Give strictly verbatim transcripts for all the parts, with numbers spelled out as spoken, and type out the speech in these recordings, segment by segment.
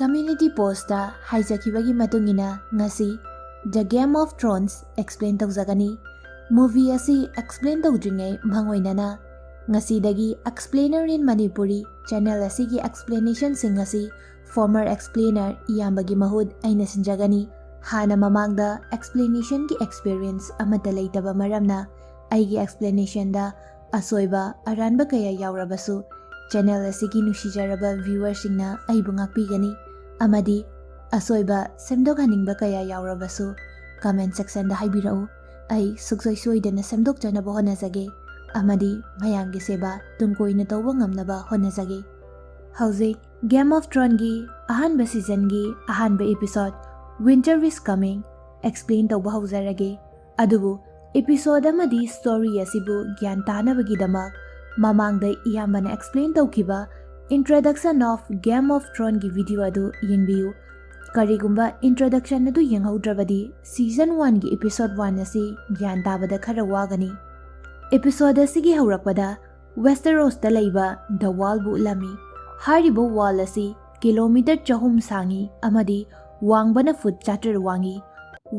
Community post ꯍꯥꯏꯖꯈꯤꯕꯒꯤ ꯃꯇꯨꯡ ꯏꯟꯅ ꯉꯁꯤ The Game of Thrones explain ꯇꯧꯖꯒꯅꯤ꯫ Movie ꯑꯁꯤ explain ꯇꯧꯗ꯭ꯔꯤꯉꯩ ꯃꯥꯡꯑꯣꯏꯅꯅ ꯉꯁꯤꯗꯒꯤ Explainer in Manipuri channel ꯑꯁꯤꯒꯤ explanationꯁꯤꯡ ꯑꯁꯤ former explainer ꯏꯌꯥꯝꯕꯒꯤ ꯃꯍꯨꯠ ꯑꯩꯅ ꯁꯤꯟꯖꯒꯅꯤ꯫ ꯍꯥꯟꯅ ꯃꯃꯥꯡꯗ explanationꯒꯤ experience ꯑꯃꯠꯇ ꯂꯩꯇꯕ ꯃꯔꯝꯅ ꯑꯩꯒꯤ explanationꯗ ꯑꯁꯣꯏꯕ ꯑꯔꯥꯟꯕ ꯀꯌꯥ ꯌꯥꯎꯔꯕꯁꯨ channel ꯑꯁꯤꯒꯤ ꯅꯨꯡꯁꯤꯖꯔꯕ viewerꯁꯤꯡꯅ ꯑꯩꯕꯨ ꯉꯥꯛꯄꯤꯒꯅꯤ ꯑꯃꯗꯤ ꯑꯁꯣꯏꯕ ꯁꯦꯝꯗꯣꯛꯍꯟꯅꯤꯡꯕ ꯀꯌꯥ ꯌꯥꯎꯔꯕꯁꯨ comment sectionꯗ ꯍꯥꯏꯕꯤꯔꯛꯎ꯫ ꯑꯩ ꯁꯨꯛꯁꯣꯏ ꯁꯣꯏꯗꯅ ꯁꯦꯝꯗꯣꯛꯆꯅꯕ ꯍꯣꯠꯅꯖꯒꯦ ꯑꯃꯗꯤ ꯃꯌꯥꯝꯒꯤ ꯁꯦꯕꯥ ꯇꯨꯡ ꯀꯣꯏꯅ ꯇꯧꯕ ꯉꯝꯅꯕ ꯍꯣꯠꯅꯖꯒꯦ꯫ ꯍꯧꯖꯤꯛ Game of Thronesꯒꯤ ꯑꯍꯥꯟꯕ seasonꯒꯤ ꯑꯍꯥꯟꯕ episode Winter is Coming explain ꯇꯧꯕ ꯍꯧꯖꯔꯒꯦ꯫ ꯑꯗꯨꯕꯨ episode ꯑꯃꯗꯤ story ꯑꯁꯤꯕꯨ ꯒ꯭ꯌꯥꯟ ꯇꯥꯅꯕꯒꯤꯗꯃꯛ ꯃꯃꯥꯡꯗ ꯏꯌꯥꯝꯕꯅ explain ꯇꯧꯈꯤꯕ Introduction of Game of Thronesꯒꯤ video ꯑꯗꯨ ꯌꯦꯡꯕꯤꯌꯨ꯫ ꯀꯔꯤꯒꯨꯝꯕ introduction ꯑꯗꯨ ꯌꯦꯡꯍꯧꯗ꯭ꯔꯕꯗꯤ season oneꯒꯤ episode one ꯑꯁꯤ ꯒ꯭ꯌꯥꯟ ꯇꯥꯕꯗ ꯈꯔ ꯋꯥꯒꯅꯤ꯫ Episode ꯑꯁꯤꯒꯤ ꯍꯧꯔꯛꯄꯗ Westerosꯇ ꯂꯩꯕ The Wallꯕꯨ ꯎꯠꯂꯝꯃꯤ꯫ ꯍꯥꯏꯔꯤꯕ wall ꯑꯁꯤ kilometre ꯆꯍꯨꯝ ꯁꯥꯡꯉꯤ ꯑꯃꯗꯤ ꯋꯥꯡꯕꯅ foot ꯆꯥꯇ꯭ꯔꯦꯠ ꯋꯥꯡꯉꯤ꯫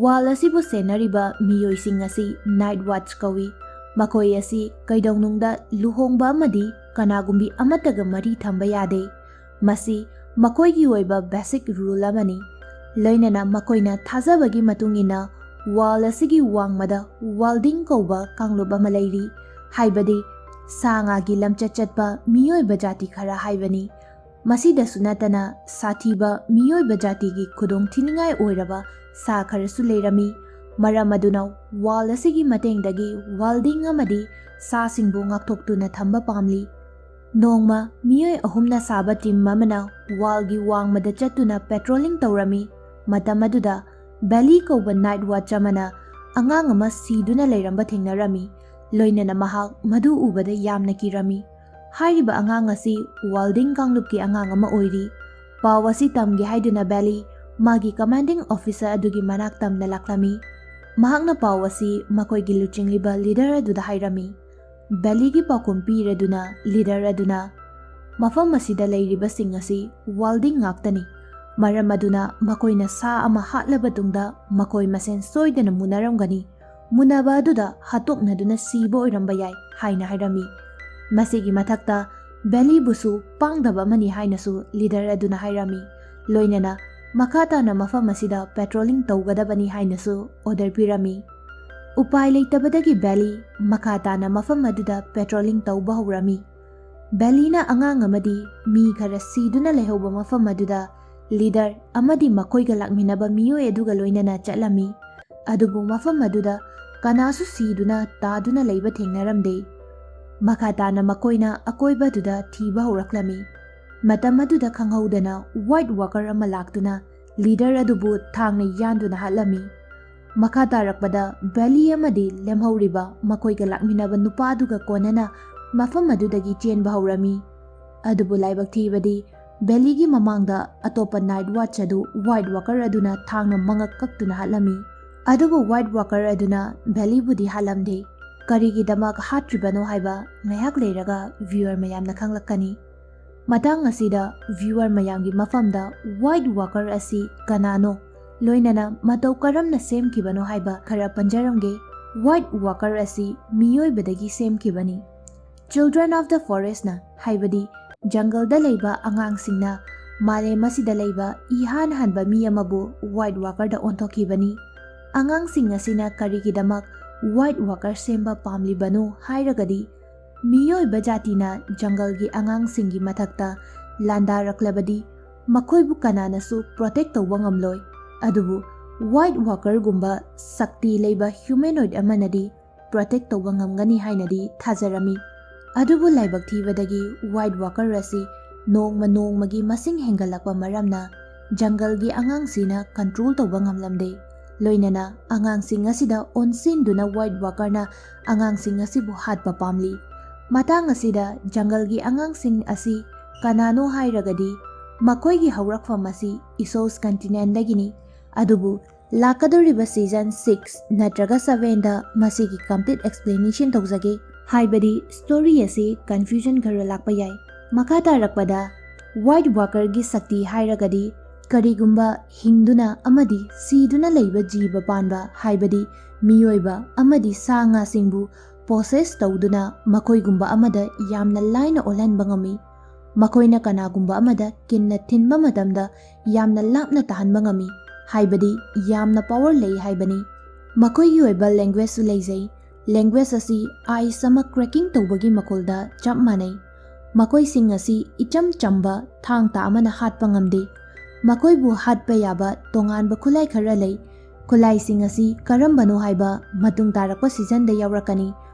Wall ꯑꯁꯤꯕꯨ ꯁꯦꯟꯅꯔꯤꯕ ꯃꯤꯑꯣꯏꯁꯤꯡ ꯑꯁꯤ Night Watch ꯀꯧꯏ꯫ ꯃꯈꯣꯏ ꯑꯁꯤ ꯀꯩꯗꯧꯅꯨꯡꯗ ꯂꯨꯍꯣꯡꯕ ꯑꯃꯗꯤ ꯀꯅꯥꯒꯨꯝꯕꯤ ꯑꯃꯠꯇꯒ ꯃꯔꯤ ꯊꯝꯕ ꯌꯥꯗꯦ꯫ ꯃꯁꯤ ꯃꯈꯣꯏꯒꯤ ꯑꯣꯏꯕ basic rule ꯑꯃꯅꯤ꯫ ꯂꯣꯏꯅꯅ ꯃꯈꯣꯏꯅ ꯊꯥꯖꯕꯒꯤ ꯃꯇꯨꯡ ꯏꯟꯅ wall ꯑꯁꯤꯒꯤ ꯋꯥꯡꯃꯗ Wilding ꯀꯧꯕ ꯀꯥꯡꯂꯨꯞ ꯑꯃ ꯂꯩꯔꯤ, ꯍꯥꯏꯕꯗꯤ ꯁꯥ ꯉꯥꯒꯤ ꯂꯝꯆꯠ ꯆꯠꯄ ꯃꯤꯑꯣꯏꯕ ꯖꯥꯇꯤ ꯈꯔ ꯍꯥꯏꯕꯅꯤ꯫ ꯃꯁꯤꯗꯁꯨ ꯅꯠꯇꯅ ꯁꯥꯊꯤꯕ ꯃꯤꯑꯣꯏꯕ ꯖꯥꯇꯤꯒꯤ ꯈꯨꯗꯣꯡꯊꯤꯅꯤꯡꯉꯥꯏ ꯑꯣꯏꯔꯕ ꯁꯥ ꯈꯔꯁꯨ ꯂꯩꯔꯝꯃꯤ꯫ ꯃꯔꯝ ꯑꯗꯨꯅ wall ꯑꯁꯤꯒꯤ ꯃꯇꯦꯡꯗꯒꯤ Wilding ꯑꯃꯗꯤ ꯁꯥꯁꯤꯡꯕꯨ ꯉꯥꯛꯊꯣꯛꯇꯨꯅ ꯊꯝꯕ ꯄꯥꯝꯂꯤ꯫ ꯅꯣꯡꯃ ꯃꯤꯑꯣꯏ ꯑꯍꯨꯝꯅ ꯁꯥꯕ team ꯑꯃꯅ wallꯒꯤ ꯋꯥꯡꯃꯗ ꯆꯠꯇꯨꯅ patrolling ꯇꯧꯔꯝꯃꯤ꯫ ꯃꯇꯝ ꯑꯗꯨꯗ Bailey ꯀꯧꯕ Night Watch ꯑꯃꯅ ꯑꯉꯥꯡ ꯑꯃ ꯁꯤꯗꯨꯅ ꯂꯩꯔꯝꯕ ꯊꯦꯡꯅꯔꯝꯃꯤ꯫ ꯂꯣꯏꯅꯅ ꯃꯍꯥꯛ ꯃꯗꯨ ꯎꯕꯗ ꯌꯥꯝꯅ ꯀꯤꯔꯝꯃꯤ꯫ ꯍꯥꯏꯔꯤꯕ ꯑꯉꯥꯡ ꯑꯁꯤ Wilding ꯀꯥꯡꯂꯨꯞꯀꯤ ꯑꯉꯥꯡ ꯑꯃ ꯑꯣꯏꯔꯤ꯫ ꯄꯥꯎ ꯑꯁꯤ ꯇꯝꯒꯦ ꯍꯥꯏꯗꯨꯅ Bailey ꯃꯥꯒꯤ commanding officer ꯑꯗꯨꯒꯤ ꯃꯅꯥꯛ ꯇꯝꯅ ꯂꯥꯛꯂꯝꯃꯤ꯫ ꯃꯍꯥꯛꯅ ꯄꯥꯎ ꯑꯁꯤ ꯃꯈꯣꯏꯒꯤ ꯂꯨꯆꯤꯡꯂꯤꯕ leader ꯑꯗꯨꯗ ꯍꯥꯏꯔꯝꯃꯤ꯫ Baileyꯒꯤ ꯄꯥꯎꯈꯨꯝ ꯄꯤꯔꯗꯨꯅ leader ꯑꯗꯨꯅ, "ꯃꯐꯝ ꯑꯁꯤꯗ ꯂꯩꯔꯤꯕꯁꯤꯡ ꯑꯁꯤ Wilding ꯉꯥꯛꯇꯅꯤ꯫ ꯃꯔꯝ ꯑꯗꯨꯅ ꯃꯈꯣꯏꯅ ꯁꯥ ꯑꯃ ꯍꯥꯠꯂꯕ ꯇꯨꯡꯗ ꯃꯈꯣꯏ ꯃꯁꯦꯟ ꯁꯣꯏꯗꯅ ꯃꯨꯟꯅꯔꯝꯒꯅꯤ꯫ ꯃꯨꯟꯅꯕ ꯑꯗꯨꯗ ꯍꯥꯠꯇꯣꯛꯅꯗꯨꯅ ꯁꯤꯕ ꯑꯣꯏꯔꯝꯕ ꯌꯥꯏ ꯍꯥꯏꯅ ꯍꯥꯏꯔꯝꯃꯤ꯫ ꯃꯁꯤꯒꯤ ꯃꯊꯛꯇ ꯕꯦꯂꯤꯕꯨꯁꯨ ꯄꯥꯡꯗꯕ ꯑꯃꯅꯤ ꯍꯥꯏꯅꯁꯨ ꯂꯤꯗꯔ ꯑꯗꯨꯅ ꯍꯥꯏꯔꯝꯃꯤ꯫ ꯂꯣꯏꯅꯅ ꯃꯈꯥ ꯇꯥꯅ ꯃꯐꯝ ꯑꯁꯤꯗ ꯄꯦꯇ꯭ꯔꯣꯂꯤꯡ ꯇꯧꯒꯗꯕꯅꯤ ꯍꯥꯏꯅꯁꯨ ꯑꯣꯔꯗꯔ ꯄꯤꯔꯝꯃꯤ꯫ ꯎꯄꯥꯏ ꯂꯩꯇꯕꯗꯒꯤ ꯕꯦꯂꯤ ꯃꯈꯥ ꯇꯥꯅ ꯃꯐꯝ ꯑꯗꯨꯗ ꯄꯦꯇ꯭ꯔꯣꯂꯤꯡ ꯇꯧꯕ ꯍꯧꯔꯝꯃꯤ꯫ ꯕꯦꯂꯤꯅ ꯑꯉꯥꯡ ꯑꯃꯗꯤ ꯃꯤ ꯈꯔ ꯁꯤꯗꯨꯅ ꯂꯩꯍꯧꯕ ꯃꯐꯝ ꯑꯗꯨꯗ ꯂꯤꯗꯔ ꯑꯃꯗꯤ ꯃꯈꯣꯏꯒ ꯂꯥꯛꯃꯤꯟꯅꯕ ꯃꯤꯑꯣꯏ ꯑꯗꯨꯒ ꯂꯣꯏꯅꯅ ꯆꯠꯂꯝꯃꯤ꯫ ꯑꯗꯨꯕꯨ ꯃꯐꯝ ꯑꯗꯨꯗ ꯀꯅꯥꯁꯨ ꯁꯤꯗꯨꯅ ꯇꯥꯗꯨꯅ ꯂꯩꯕ ꯊꯦꯡꯅꯔꯝꯗꯦ꯫ ꯃꯈꯥ ꯇꯥꯅ ꯃꯈꯣꯏꯅ ꯑꯀꯣꯏꯕꯗꯨꯗ ꯊꯤꯕ ꯍꯧꯔꯛꯂꯝꯃꯤ꯫ ꯃꯇꯝ ꯑꯗꯨꯗ ꯈꯪꯍꯧꯗꯅ ꯋꯥꯏꯠ ꯋꯥꯀꯔ ꯑꯃ ꯂꯥꯛꯇꯨꯅ ꯂꯤꯗꯔ ꯑꯗꯨꯕꯨ ꯊꯥꯡꯅ ꯌꯥꯟꯗꯨꯅ ꯍꯥꯠꯂꯝꯃꯤ꯫ ꯃꯈꯥ ꯇꯥꯔꯛꯄꯗ ꯕꯦꯂꯤ ꯑꯃꯗꯤ ꯂꯦꯝꯍꯧꯔꯤꯕ ꯃꯈꯣꯏꯒ ꯂꯥꯛꯃꯤꯟꯅꯕ ꯅꯨꯄꯥꯗꯨꯒ ꯀꯣꯟꯅꯅ ꯃꯐꯝ ꯑꯗꯨꯗꯒꯤ ꯆꯦꯟꯕ ꯍꯧꯔꯝꯃꯤ꯫ ꯑꯗꯨꯕꯨ ꯂꯥꯏꯕꯛ ꯊꯤꯕꯗꯤ ꯕꯦꯂꯤꯒꯤ ꯃꯃꯥꯡꯗ ꯑꯇꯣꯞꯄ ꯅꯥꯏꯠ ꯋꯥꯠꯆ ꯑꯗꯨ ꯋꯥꯏꯠ ꯋꯥꯀꯔ ꯑꯗꯨꯅ ꯊꯥꯡꯅ ꯃꯉꯛ ꯀꯛꯇꯨꯅ ꯍꯥꯠꯂꯝꯃꯤ꯫ ꯑꯗꯨꯕꯨ ꯋꯥꯏꯠ ꯋꯥꯀꯔ ꯑꯗꯨꯅ ꯕꯦꯂꯤꯕꯨꯗꯤ ꯍꯥꯠꯂꯝꯗꯦ꯫ ꯀꯔꯤꯒꯤꯗꯃꯛ ꯍꯥꯠꯇ꯭ꯔꯤꯕꯅꯣ ꯍꯥꯏꯕ ꯉꯥꯏꯍꯥꯛ ꯂꯩꯔꯒ ꯚ꯭ꯌꯨꯋꯔ ꯃꯌꯥꯝꯅ ꯈꯪꯂꯛꯀꯅꯤ꯫ ꯃꯇꯥꯡ ꯑꯁꯤꯗ ꯚ꯭ꯌꯨꯋꯔ ꯃꯌꯥꯝꯒꯤ ꯃꯐꯝꯗ ꯋꯥꯏꯠ ꯋꯥꯀꯔ ꯑꯁꯤ ꯀꯅꯥꯅꯣ, ꯂꯣꯏꯅꯅ ꯃꯇꯧ ꯀꯔꯝꯅ ꯁꯦꯝꯈꯤꯕꯅꯣ ꯍꯥꯏꯕ ꯈꯔ ꯄꯟꯖꯔꯝꯒꯦ꯫ ꯋꯥꯏꯠ ꯋꯥꯀꯔ ꯑꯁꯤ ꯃꯤꯑꯣꯏꯕꯗꯒꯤ ꯁꯦꯝꯈꯤꯕꯅꯤ꯫ Children of the Forestꯅ, ꯍꯥꯏꯕꯗꯤ ꯖꯪꯒꯜꯗ ꯂꯩꯕ ꯑꯉꯥꯡꯁꯤꯡꯅ, ꯃꯥꯂꯦꯝ ꯑꯁꯤꯗ ꯂꯩꯕ ꯏꯍꯥꯟ ꯍꯥꯟꯕ ꯃꯤ ꯑꯃꯕꯨ ꯋꯥꯏꯠ ꯋꯥꯀꯔꯗ ꯑꯣꯟꯊꯣꯛꯈꯤꯕꯅꯤ꯫ ꯑꯉꯥꯡꯁꯤꯡ ꯑꯁꯤꯅ ꯀꯔꯤꯒꯤꯗꯃꯛ ꯋꯥꯏꯠ ꯋꯥꯀꯔ ꯁꯦꯝꯕ ꯄꯥꯝꯂꯤꯕꯅꯣ ꯍꯥꯏꯔꯒꯗꯤ, ꯃꯤꯑꯣꯏꯕ ꯖꯥꯇꯤꯅ ꯖꯪꯒꯜꯒꯤ ꯑꯉꯥꯡꯁꯤꯡꯒꯤ ꯃꯊꯛꯇ ꯂꯥꯟꯗꯥꯔꯛꯂꯕꯗꯤ ꯃꯈꯣꯏꯕꯨ ꯀꯅꯥꯅꯁꯨ ꯄ꯭ꯔꯣꯇꯦꯛ ꯇꯧꯕ ꯉꯝꯂꯣꯏ꯫ ꯑꯗꯨꯕꯨ ꯋꯥꯏꯠ ꯋꯥꯀꯔꯒꯨꯝꯕ ꯁꯛꯇꯤ ꯂꯩꯕ ꯍ꯭ꯌꯨꯃꯦꯅꯣꯏꯗ ꯑꯃꯅꯗꯤ ꯄ꯭ꯔꯣꯇꯦꯛ ꯇꯧꯕ ꯉꯝꯒꯅꯤ ꯍꯥꯏꯅꯗꯤ ꯊꯥꯖꯔꯝꯃꯤ꯫ ꯑꯗꯨꯕꯨ ꯂꯥꯏꯕꯛ ꯊꯤꯕꯗꯒꯤ ꯋꯥꯏꯠ ꯋꯥꯀꯔ ꯑꯁꯤ ꯅꯣꯡꯃ ꯅꯣꯡꯃꯒꯤ ꯃꯁꯤꯡ ꯍꯦꯟꯒꯠꯂꯛꯄ ꯃꯔꯝꯅ ꯖꯪꯒꯜꯒꯤ ꯑꯉꯥꯡꯁꯤꯅ ꯀꯟꯇ꯭ꯔꯣꯜ ꯇꯧꯕ ꯉꯝꯂꯝꯗꯦ꯫ ꯂꯣꯏꯅꯅ ꯑꯉꯥꯡꯁꯤꯡ ꯑꯁꯤꯗ ꯑꯣꯟꯁꯤꯟꯗꯨꯅ ꯋꯥꯏꯠ ꯋꯥꯀꯔꯅ ꯑꯉꯥꯡꯁꯤꯡ ꯑꯁꯤꯕꯨ ꯍꯥꯠꯄ ꯄꯥꯝꯂꯤ꯫ ꯃꯇꯥꯡ ꯑꯁꯤꯗ ꯖꯪꯒꯜꯒꯤ ꯑꯉꯥꯡꯁꯤꯡ ꯑꯁꯤ ꯀꯅꯥꯅꯣ ꯍꯥꯏꯔꯒꯗꯤ, ꯃꯈꯣꯏꯒꯤ ꯍꯧꯔꯛꯐꯝ ꯑꯁꯤ ꯏꯁꯣꯁ ꯀꯟꯇꯤꯅꯦꯟꯗꯒꯤꯅꯤ꯫ ꯑꯗꯨꯕꯨ ꯂꯥꯛꯀꯗꯧꯔꯤꯕ ꯁꯤꯖꯟ ꯁꯤꯛꯁ ꯅꯠꯇ꯭ꯔꯒ ꯁꯚꯦꯟꯗ ꯃꯁꯤꯒꯤ ꯀꯝꯄ꯭ꯂꯤꯠ ꯑꯦꯛꯁꯄ꯭ꯂꯦꯅꯦꯁꯟ ꯇꯧꯖꯒꯦ, ꯍꯥꯏꯕꯗꯤ ꯁ꯭ꯇꯣꯔꯤ ꯑꯁꯤ ꯀꯟꯐ꯭ꯌꯨꯖꯟ ꯈꯔ ꯂꯥꯛꯄ ꯌꯥꯏ꯫ ꯃꯈꯥ ꯇꯥꯔꯛꯄꯗ ꯋꯥꯏꯠ ꯋꯥꯀꯔꯒꯤ ꯁꯛꯇꯤ ꯍꯥꯏꯔꯒꯗꯤ ꯀꯔꯤꯒꯨꯝꯕ ꯍꯤꯡꯗꯨꯅ ꯑꯃꯗꯤ ꯁꯤꯗꯨꯅ ꯂꯩꯕ ꯖꯤꯕ ꯄꯥꯟꯕ, ꯍꯥꯏꯕꯗꯤ ꯃꯤꯑꯣꯏꯕ ꯑꯃꯗꯤ ꯁꯥ ꯉꯥꯁꯤꯡꯕꯨ possess ꯇꯧꯗꯨꯅ ꯃꯈꯣꯏꯒꯨꯝꯕ ꯑꯃꯗ ꯌꯥꯝꯅ ꯂꯥꯏꯅ ꯑꯣꯜꯍꯟꯕ ꯉꯝꯃꯤ꯫ ꯃꯈꯣꯏꯅ ꯀꯅꯥꯒꯨꯝꯕ ꯑꯃꯗ ꯀꯤꯟꯅ ꯊꯤꯟꯕ ꯃꯇꯝꯗ ꯌꯥꯝꯅ ꯂꯥꯞꯅ ꯇꯥꯍꯟꯕ ꯉꯝꯃꯤ, ꯍꯥꯏꯕꯗꯤ ꯌꯥꯝꯅ power ꯂꯩ ꯍꯥꯏꯕꯅꯤ꯫ ꯃꯈꯣꯏꯒꯤ ꯑꯣꯏꯕ languageꯁꯨ ꯂꯩꯖꯩ꯫ Language ꯑꯁꯤ ice ꯑꯃ cracking ꯇꯧꯕꯒꯤ ꯃꯈꯣꯜꯗ ꯆꯞ ꯃꯥꯟꯅꯩ꯫ ꯃꯈꯣꯏꯁꯤꯡ ꯑꯁꯤ ꯏꯆꯝ ꯆꯝꯕ ꯊꯥꯡ ꯇꯥ ꯑꯃꯅ ꯍꯥꯠꯄ ꯉꯝꯗꯦ꯫ ꯃꯈꯣꯏꯕꯨ ꯍꯥꯠꯄ ꯌꯥꯕ ꯇꯣꯉꯥꯟꯕ ꯈꯨꯠꯂꯥꯏ ꯈꯔ ꯂꯩ꯫ ꯈꯨꯠꯂꯥꯏꯁꯤꯡ ꯑꯁꯤ ꯀꯔꯝꯕꯅꯣ ꯍꯥꯏꯕ ꯃꯇꯨꯡ ꯇꯥꯔꯛꯄ seasonꯗ ꯌꯥꯎꯔꯛꯀꯅꯤ꯫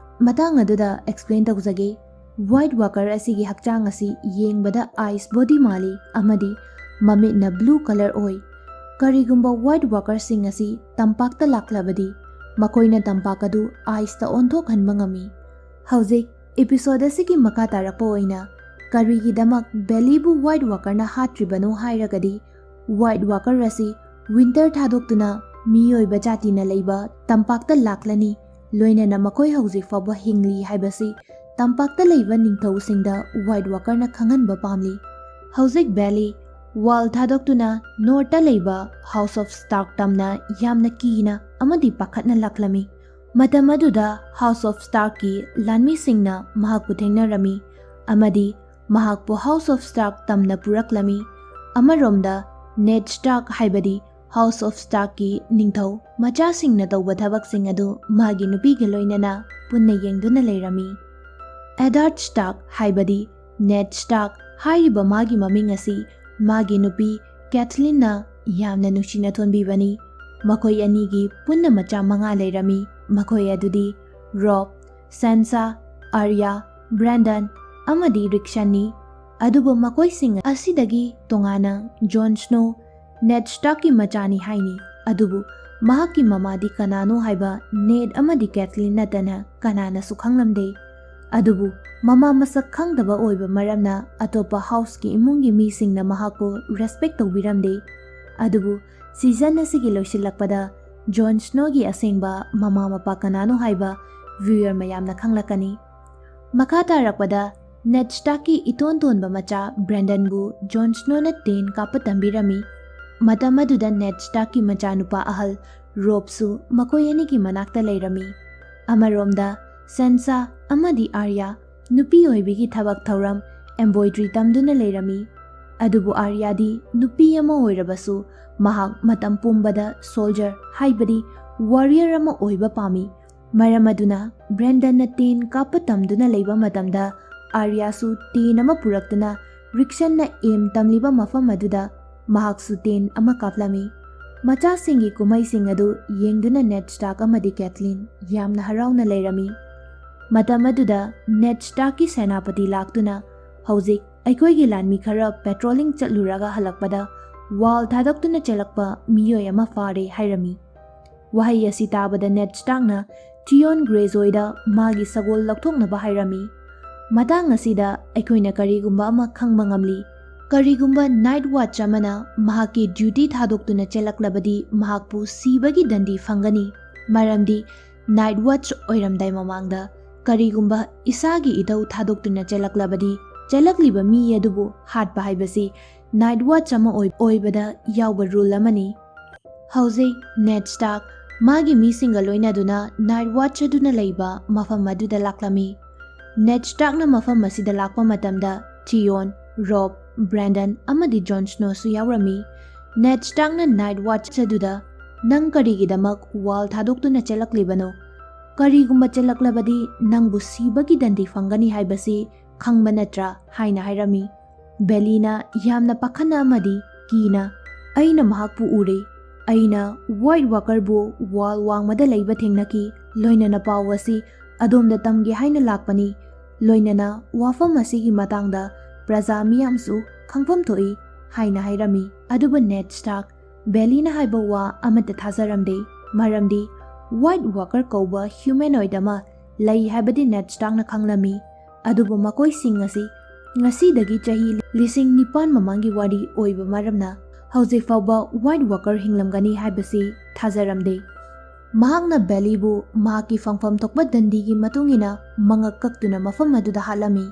ꯃꯇꯥꯡ ꯑꯗꯨꯗ explain ꯇꯧꯖꯒꯦ꯫ White Walker ꯑꯁꯤꯒꯤ ꯍꯛꯆꯥꯡ ꯑꯁꯤ ꯌꯦꯡꯕꯗ ice body ꯃꯥꯜꯂꯤ ꯑꯃꯗꯤ ꯃꯃꯤꯠꯅ blue colour ꯑꯣꯏ꯫ ꯀꯔꯤꯒꯨꯝꯕ White Walkerꯁꯤꯡ ꯑꯁꯤ ꯇꯝꯄꯥꯛꯇ ꯂꯥꯛꯂꯕꯗꯤ, ꯃꯈꯣꯏꯅ ꯇꯝꯄꯥꯛ ꯑꯗꯨ iceꯇ ꯑꯣꯟꯊꯣꯛꯍꯟꯕ ꯉꯝꯃꯤ꯫ ꯍꯧꯖꯤꯛ episode ꯑꯁꯤꯒꯤ ꯃꯈꯥ ꯇꯥꯔꯛꯄ ꯑꯣꯏꯅ, ꯀꯔꯤꯒꯤꯗꯃꯛ Ballyꯕꯨ White Walkerꯅ ꯍꯥꯠꯇ꯭ꯔꯤꯕꯅꯣ ꯍꯥꯏꯔꯒꯗꯤ, White Walker ꯑꯁꯤ winter ꯊꯥꯗꯣꯛꯇꯨꯅ ꯃꯤꯑꯣꯏꯕ ꯖꯥꯇꯤꯅ ꯂꯩꯕ ꯇꯝꯄꯥꯛꯇ ꯂꯥꯛꯂꯅꯤ, ꯂꯣꯏꯅꯅ ꯃꯈꯣꯏ ꯍꯧꯖꯤꯛ ꯐꯥꯎꯕ ꯍꯤꯡꯂꯤ ꯍꯥꯏꯕꯁꯤ ꯇꯝꯄꯥꯛꯇ ꯂꯩꯕ ꯅꯤꯡꯊꯧꯁꯤꯡꯗ White Walkerꯅ ꯈꯪꯍꯟꯕ ꯄꯥꯝꯂꯤ꯫ ꯍꯧꯖꯤꯛ Bally wall ꯊꯥꯗꯣꯛꯇꯨꯅ northꯇ ꯂꯩꯕ House of Stark ꯇꯝꯅ ꯌꯥꯝꯅ ꯀꯤꯅ ꯑꯃꯗꯤ ꯄꯥꯈꯠꯅ ꯂꯥꯛꯂꯝꯃꯤ꯫ ꯃꯇꯝ ꯑꯗꯨꯗ House of Starkꯀꯤ ꯂꯥꯟꯃꯤꯁꯤꯡꯅ ꯃꯍꯥꯛꯄꯨ ꯊꯦꯡꯅꯔꯝꯃꯤ ꯑꯃꯗꯤ ꯃꯍꯥꯛꯄꯨ House of Stark ꯇꯝꯅ ꯄꯨꯔꯛꯂꯝꯃꯤ꯫ ꯑꯃꯔꯣꯝꯗ, Ned Stark ꯍꯥꯏꯕꯗꯤ House of Starkꯀꯤ ꯅꯤꯡꯊꯧ ꯃꯆꯥꯁꯤꯡꯅ ꯇꯧꯕ ꯊꯕꯛꯁꯤꯡ ꯑꯗꯨ ꯃꯥꯒꯤ ꯅꯨꯄꯤꯒ ꯂꯣꯏꯅꯅ ꯄꯨꯟꯅ ꯌꯦꯡꯗꯨꯅ ꯂꯩꯔꯝꯃꯤ꯫ Eddard Stark ꯍꯥꯏꯕꯗꯤ Ned Stark ꯍꯥꯏꯔꯤꯕ ꯃꯥꯒꯤ ꯃꯃꯤꯡ ꯑꯁꯤ ꯃꯥꯒꯤ ꯅꯨꯄꯤ Catelynꯅ ꯌꯥꯝꯅ ꯅꯨꯡꯁꯤꯅ ꯊꯣꯟꯕꯤꯕꯅꯤ꯫ ꯃꯈꯣꯏ ꯑꯅꯤꯒꯤ ꯄꯨꯟꯅ ꯃꯆꯥ ꯃꯉꯥ ꯂꯩꯔꯝꯃꯤ꯫ ꯃꯈꯣꯏ ꯑꯗꯨꯗꯤ Robb, Sansa, Arya, Brandon ꯑꯃꯗꯤ Rikshani꯫ ꯑꯗꯨꯕꯨ ꯃꯈꯣꯏꯁꯤꯡ ꯑꯁꯤꯗꯒꯤ ꯇꯣꯉꯥꯟꯅ Jon Snow, Ned Starkꯀꯤ ꯃꯆꯥꯅꯤ ꯍꯥꯏꯅꯤ꯫ ꯑꯗꯨꯕꯨ ꯃꯍꯥꯛꯀꯤ ꯃꯃꯥꯗꯤ ꯀꯅꯥꯅꯣ ꯍꯥꯏꯕ Ned ꯑꯃꯗꯤ Catelyn ꯅꯠꯇꯅ ꯀꯅꯥꯅꯁꯨ ꯈꯪꯂꯝꯗꯦ꯫ ꯑꯗꯨꯕꯨ ꯃꯃꯥ ꯃꯁꯛ ꯈꯪꯗꯕ ꯑꯣꯏꯕ ꯃꯔꯝꯅ ꯑꯇꯣꯞꯄ houseꯀꯤ ꯏꯃꯨꯡꯒꯤ ꯃꯤꯁꯤꯡꯅ ꯃꯍꯥꯛꯄꯨ respect ꯇꯧꯕꯤꯔꯝꯗꯦ꯫ ꯑꯗꯨꯕꯨ season ꯑꯁꯤꯒꯤ ꯂꯣꯏꯁꯤꯜꯂꯛꯄꯗ Jon Snowꯒꯤ ꯑꯁꯦꯡꯕ ꯃꯃꯥ ꯃꯄꯥ ꯀꯅꯥꯅꯣ ꯍꯥꯏꯕ viewer ꯃꯌꯥꯝꯅ ꯈꯪꯂꯛꯀꯅꯤ꯫ ꯃꯈꯥ ꯇꯥꯔꯛꯄꯗ Ned Starkꯀꯤ ꯏꯇꯣꯟ ꯇꯣꯟꯕ ꯃꯆꯥ Brandonꯕꯨ Jon Snowꯅ ꯇꯦꯟ ꯀꯥꯞꯄ ꯇꯝꯕꯤꯔꯝꯃꯤ꯫ ꯃꯇꯝ ꯑꯗꯨꯗ ꯅꯦꯗ ꯁ꯭ꯇꯥꯔꯛꯀꯤ ꯃꯆꯥꯅꯨꯄꯥ ꯑꯍꯜ ꯔꯣꯕꯁꯨ ꯃꯈꯣꯏ ꯑꯅꯤꯒꯤ ꯃꯅꯥꯛꯇ ꯂꯩꯔꯝꯃꯤ꯫ ꯑꯃꯔꯣꯝꯗ ꯁꯦꯟꯁꯥ ꯑꯃꯗꯤ ꯑꯥꯔꯌꯥ ꯅꯨꯄꯤ ꯑꯣꯏꯕꯤꯒꯤ ꯊꯕꯛ ꯊꯧꯔꯝ ꯑꯦꯝꯕ꯭ꯔꯣꯏꯗ꯭ꯔꯤ ꯇꯝꯗꯨꯅ ꯂꯩꯔꯝꯃꯤ꯫ ꯑꯗꯨꯕꯨ ꯑꯥꯔꯌꯥꯗꯤ ꯅꯨꯄꯤ ꯑꯃ ꯑꯣꯏꯔꯕꯁꯨ ꯃꯍꯥꯛ ꯃꯇꯝ ꯄꯨꯝꯕꯗ ꯁꯣꯜꯖꯔ, ꯍꯥꯏꯕꯗꯤ ꯋꯥꯔꯤꯌꯔ ꯑꯃ ꯑꯣꯏꯕ ꯄꯥꯝꯃꯤ꯫ ꯃꯔꯝ ꯑꯗꯨꯅ ꯕ꯭ꯔꯦꯟꯗꯟꯅ ꯇꯦꯟ ꯀꯥꯞꯄ ꯇꯝꯗꯨꯅ ꯂꯩꯕ ꯃꯇꯝꯗ ꯑꯥꯔꯌꯥꯁꯨ ꯇꯦꯟ ꯑꯃ ꯄꯨꯔꯛꯇꯨꯅ ꯔꯤꯛꯁꯟꯅ ꯑꯦꯝ ꯇꯝꯂꯤꯕ ꯃꯐꯝ ꯑꯗꯨꯗ ꯃꯍꯥꯛꯁꯨ ꯇꯦꯟ ꯑꯃ ꯀꯥꯞꯂꯝꯃꯤ꯫ ꯃꯆꯥꯁꯤꯡꯒꯤ ꯀꯨꯝꯍꯩꯁꯤꯡ ꯑꯗꯨ ꯌꯦꯡꯗꯨꯅ ꯅꯦꯗ ꯁ꯭ꯇꯥꯔꯛ ꯑꯃꯗꯤ ꯀꯦꯊꯂꯤꯟ ꯌꯥꯝꯅ ꯍꯔꯥꯎꯅ ꯂꯩꯔꯝꯃꯤ꯫ ꯃꯇꯝ ꯑꯗꯨꯗ ꯅꯦꯗ ꯁ꯭ꯇꯥꯔꯛꯀꯤ ꯁꯦꯅꯥꯄꯇꯤ ꯂꯥꯛꯇꯨꯅ, "ꯍꯧꯖꯤꯛ ꯑꯩꯈꯣꯏꯒꯤ ꯂꯥꯟꯃꯤ ꯈꯔ ꯄꯦꯇ꯭ꯔꯣꯂꯤꯡ ꯆꯠꯂꯨꯔꯒ ꯍꯜꯂꯛꯄꯗ ꯋꯥꯜ ꯊꯥꯗꯣꯛꯇꯨꯅ ꯆꯦꯜꯂꯛꯄ ꯃꯤꯑꯣꯏ ꯑꯃ ꯐꯥꯔꯦ" ꯍꯥꯏꯔꯝꯃꯤ꯫ ꯋꯥꯍꯩ ꯑꯁꯤ ꯇꯥꯕꯗ ꯅꯦꯗ ꯁ꯭ꯇꯥꯔꯛꯅ ꯊꯤꯌꯣꯟ ꯒ꯭ꯔꯦꯖꯣꯏꯗ ꯃꯥꯒꯤ ꯁꯒꯣꯜ ꯂꯧꯊꯣꯛꯅꯕ ꯍꯥꯏꯔꯝꯃꯤ꯫ ꯃꯇꯥꯡ ꯑꯁꯤꯗ ꯑꯩꯈꯣꯏꯅ ꯀꯔꯤꯒꯨꯝꯕ ꯑꯃ ꯈꯪꯕ ꯉꯝꯂꯤ꯫ ꯀꯔꯤꯒꯨꯝꯕ ꯅꯥꯏꯠ ꯋꯥꯆ ꯑꯃꯅ ꯃꯍꯥꯛꯀꯤ ꯗ꯭ꯌꯨꯇꯤ ꯊꯥꯗꯣꯛꯇꯨꯅ ꯆꯦꯜꯂꯛꯂꯕꯗꯤ ꯃꯍꯥꯛꯄꯨ ꯁꯤꯕꯒꯤ ꯗꯟꯗꯤ ꯐꯪꯒꯅꯤ꯫ ꯃꯔꯝꯗꯤ ꯅꯥꯏꯠ ꯋꯥꯆ ꯑꯣꯏꯔꯝꯗꯥꯏ ꯃꯃꯥꯡꯗ ꯀꯔꯤꯒꯨꯝꯕ ꯏꯁꯥꯒꯤ ꯏꯊꯧ ꯊꯥꯗꯣꯛꯇꯨꯅ ꯆꯦꯜꯂꯛꯂꯕꯗꯤ, ꯆꯦꯜꯂꯛꯂꯤꯕ ꯃꯤ ꯑꯗꯨꯕꯨ ꯍꯥꯠꯄ ꯍꯥꯏꯕꯁꯤ ꯅꯥꯏꯠ ꯋꯥꯆ ꯑꯃ ꯑꯣꯏ-, ꯑꯣꯏꯕꯗ ꯌꯥꯎꯕ ꯔꯨꯜ ꯑꯃꯅꯤ꯫ ꯍꯧꯖꯤꯛ ꯅꯦꯗ ꯁ꯭ꯇꯥꯔꯛ ꯃꯥꯒꯤ ꯃꯤꯁꯤꯡꯒ ꯂꯣꯏꯅꯗꯨꯅ ꯅꯥꯏꯠ ꯋꯥꯆ ꯑꯗꯨꯅ ꯂꯩꯕ ꯃꯐꯝ ꯑꯗꯨꯗ ꯂꯥꯛꯂꯝꯃꯤ꯫ ꯅꯦꯗ ꯁ꯭ꯇꯥꯔꯛꯅ ꯃꯐꯝ ꯑꯁꯤꯗ ꯂꯥꯛꯄ ꯃꯇꯝꯗ ꯊꯤꯌꯣꯟ, ꯔꯣꯕ, ꯕ꯭ꯔꯦꯟꯗꯟ ꯑꯃꯗꯤ ꯖꯣꯟ ꯁ꯭ꯅꯣꯁꯨ ꯌꯥꯎꯔꯝꯃꯤ꯫ ꯅꯦꯗ ꯁ꯭ꯇꯥꯔꯛꯅ ꯅꯥꯏꯠ ꯋꯥꯆ ꯑꯗꯨꯗ, "ꯅꯪ ꯀꯔꯤꯒꯤꯗꯃꯛ ꯋꯥꯜ ꯊꯥꯗꯣꯛꯇꯨꯅ ꯆꯦꯜꯂꯛꯂꯤꯕꯅꯣ? ꯀꯔꯤꯒꯨꯝꯕ ꯆꯦꯜꯂꯛꯂꯕꯗꯤ ꯅꯪꯕꯨ ꯁꯤꯕꯒꯤ ꯗꯟꯗꯤ ꯐꯪꯒꯅꯤ ꯍꯥꯏꯕꯁꯤ ꯈꯪꯕ ꯅꯠꯇ꯭ꯔꯥ?" ꯍꯥꯏꯅ ꯍꯥꯏꯔꯝꯃꯤ꯫ ꯕꯦꯂꯤꯅ ꯌꯥꯝꯅ ꯄꯥꯈꯠꯅ ꯑꯃꯗꯤ ꯀꯤꯅ, "ꯑꯩꯅ ꯃꯍꯥꯛꯄꯨ ꯎꯔꯦ꯫ ꯑꯩꯅ ꯋꯥꯏꯠ ꯋꯥꯀꯔꯕꯨ ꯋꯥꯜ ꯋꯥꯡꯃꯗ ꯂꯩꯕ ꯊꯦꯡꯅꯈꯤ, ꯂꯣꯏꯅꯅ ꯄꯥꯎ ꯑꯁꯤ ꯑꯗꯣꯝꯗ ꯇꯝꯒꯦ ꯍꯥꯏꯅ ꯂꯥꯛꯄꯅꯤ꯫ ꯂꯣꯏꯅꯅ ꯋꯥꯐꯝ ꯑꯁꯤꯒꯤ ꯃꯇꯥꯡꯗ ꯄ꯭ꯔꯖꯥ ꯃꯤꯌꯥꯝꯁꯨ ꯈꯪꯐꯝ ꯊꯣꯛꯏ" ꯍꯥꯏꯅ ꯍꯥꯏꯔꯝꯃꯤ꯫ ꯑꯗꯨꯕꯨ ꯅꯦꯗ ꯁ꯭ꯇꯥꯔꯛ ꯕꯦꯂꯤꯅ ꯍꯥꯏꯕ ꯋꯥ ꯑꯃꯠꯇ ꯊꯥꯖꯔꯝꯗꯦ, ꯃꯔꯝꯗꯤ ꯋꯥꯏꯠ ꯋꯥꯀꯔ ꯀꯧꯕ ꯍ꯭ꯌꯨꯃꯦꯅꯣꯏꯗ ꯑꯃ ꯂꯩ ꯍꯥꯏꯕꯗꯤ ꯅꯦꯗ ꯁ꯭ꯇꯥꯔꯛꯅ ꯈꯪꯂꯝꯃꯤ꯫ ꯑꯗꯨꯕꯨ ꯃꯈꯣꯏꯁꯤꯡ ꯑꯁꯤ ꯉꯁꯤꯗꯒꯤ ꯆꯍꯤ ꯂꯤꯁꯤꯡ ꯅꯤꯄꯥꯟ ꯃꯃꯥꯡꯒꯤ ꯋꯥꯔꯤ ꯑꯣꯏꯕ ꯃꯔꯝꯅ ꯍꯧꯖꯤꯛ ꯐꯥꯎꯕ ꯋꯥꯏꯠ ꯋꯥꯀꯔ ꯍꯤꯡꯂꯝꯒꯅꯤ ꯍꯥꯏꯕꯁꯤ ꯊꯥꯖꯔꯝꯗꯦ꯫ ꯃꯍꯥꯛꯅ ꯕꯦꯂꯤꯕꯨ ꯃꯍꯥꯛꯀꯤ ꯐꯪꯐꯝ ꯊꯣꯛꯄ ꯗꯟꯗꯤꯒꯤ ꯃꯇꯨꯡ ꯏꯟꯅ ꯃꯉꯛ ꯀꯛꯇꯨꯅ ꯃꯐꯝ ꯑꯗꯨꯗ ꯍꯥꯠꯂꯝꯃꯤ꯫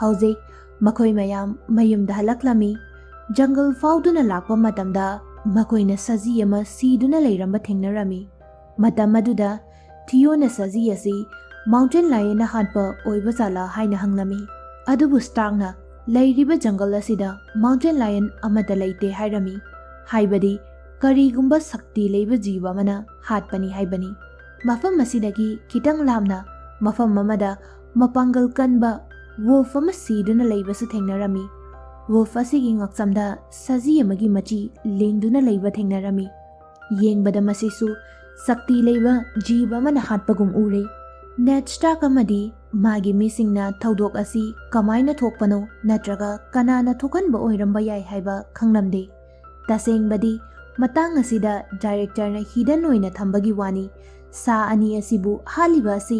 ꯍꯧꯖꯤꯛ ꯃꯈꯣꯏ ꯃꯌꯥꯝ ꯃꯌꯨꯝꯗ ꯍꯜꯂꯛꯂꯝꯃꯤ꯫ ꯖꯪꯒꯜ ꯐꯥꯎꯗꯨꯅ ꯂꯥꯛꯄ ꯃꯇꯝꯗ ꯃꯈꯣꯏꯅ ꯁꯖꯤ ꯑꯃ ꯁꯤꯗꯨꯅ ꯂꯩꯔꯝꯕ ꯊꯦꯡꯅꯔꯝꯃꯤ꯫ ꯃꯇꯝ ꯑꯗꯨꯗ ꯊꯤꯌꯣꯅ ꯁꯖꯤ ꯑꯁꯤ mountain lionꯅ ꯍꯥꯠꯄ ꯑꯣꯏꯕ ꯖꯥꯠꯂꯥ ꯍꯥꯏꯅ ꯍꯪꯂꯝꯃꯤ꯫ ꯑꯗꯨꯕꯨ ꯁ꯭ꯇꯥꯔꯛꯅ ꯂꯩꯔꯤꯕ ꯖꯪꯒꯜ ꯑꯁꯤꯗ mountain lion ꯑꯃꯠꯇ ꯂꯩꯇꯦ ꯍꯥꯏꯔꯝꯃꯤ꯫ ꯍꯥꯏꯕꯗꯤ ꯀꯔꯤꯒꯨꯝꯕ ꯁꯛꯇꯤ ꯂꯩꯕ ꯖꯤꯕ ꯑꯃꯅ ꯍꯥꯠꯄꯅꯤ ꯍꯥꯏꯕꯅꯤ꯫ ꯃꯐꯝ ꯑꯁꯤꯗꯒꯤ ꯈꯤꯇꯪ ꯂꯥꯞꯅ ꯃꯐꯝ ꯑꯃꯗ ꯃꯄꯥꯡꯒꯜ ꯀꯟꯕ wolf ꯑꯃ ꯁꯤꯗꯨꯅ ꯂꯩꯕꯁꯨ ꯊꯦꯡꯅꯔꯝꯃꯤ꯫ Wolf ꯑꯁꯤꯒꯤ ꯉꯛꯁꯝꯗ ꯁꯖꯤ ꯑꯃꯒꯤ ꯃꯆꯤ ꯂꯦꯡꯗꯨꯅ ꯂꯩꯕ ꯊꯦꯡꯅꯔꯝꯃꯤ꯫ ꯌꯦꯡꯕꯗ ꯃꯁꯤꯁꯨ ꯁꯛꯇꯤ ꯂꯩꯕ ꯖꯤꯕ ꯑꯃꯅ ꯍꯥꯠꯄꯒꯨꯝ ꯎꯔꯦ꯫ ꯅꯦꯗ ꯁ꯭ꯇꯥꯔꯛ ꯑꯃꯗꯤ ꯃꯥꯒꯤ ꯃꯤꯁꯤꯡꯅ ꯊꯧꯗꯣꯛ ꯑꯁꯤ ꯀꯃꯥꯏꯅ ꯊꯣꯛꯄꯅꯣ ꯅꯠꯇ꯭ꯔꯒ ꯀꯅꯥꯅ ꯊꯣꯛꯍꯟꯕ ꯑꯣꯏꯔꯝꯕ ꯌꯥꯏ ꯍꯥꯏꯕ ꯈꯪꯂꯝꯗꯦ꯫ ꯇꯁꯦꯡꯕꯗꯤ ꯃꯇꯥꯡ ꯑꯁꯤꯗ directorꯅ hidden ꯑꯣꯏꯅ ꯊꯝꯕꯒꯤ ꯋꯥꯅꯤ꯫ ꯁꯥ ꯑꯅꯤ ꯑꯁꯤꯕꯨ ꯍꯥꯠꯂꯤꯕ ꯑꯁꯤ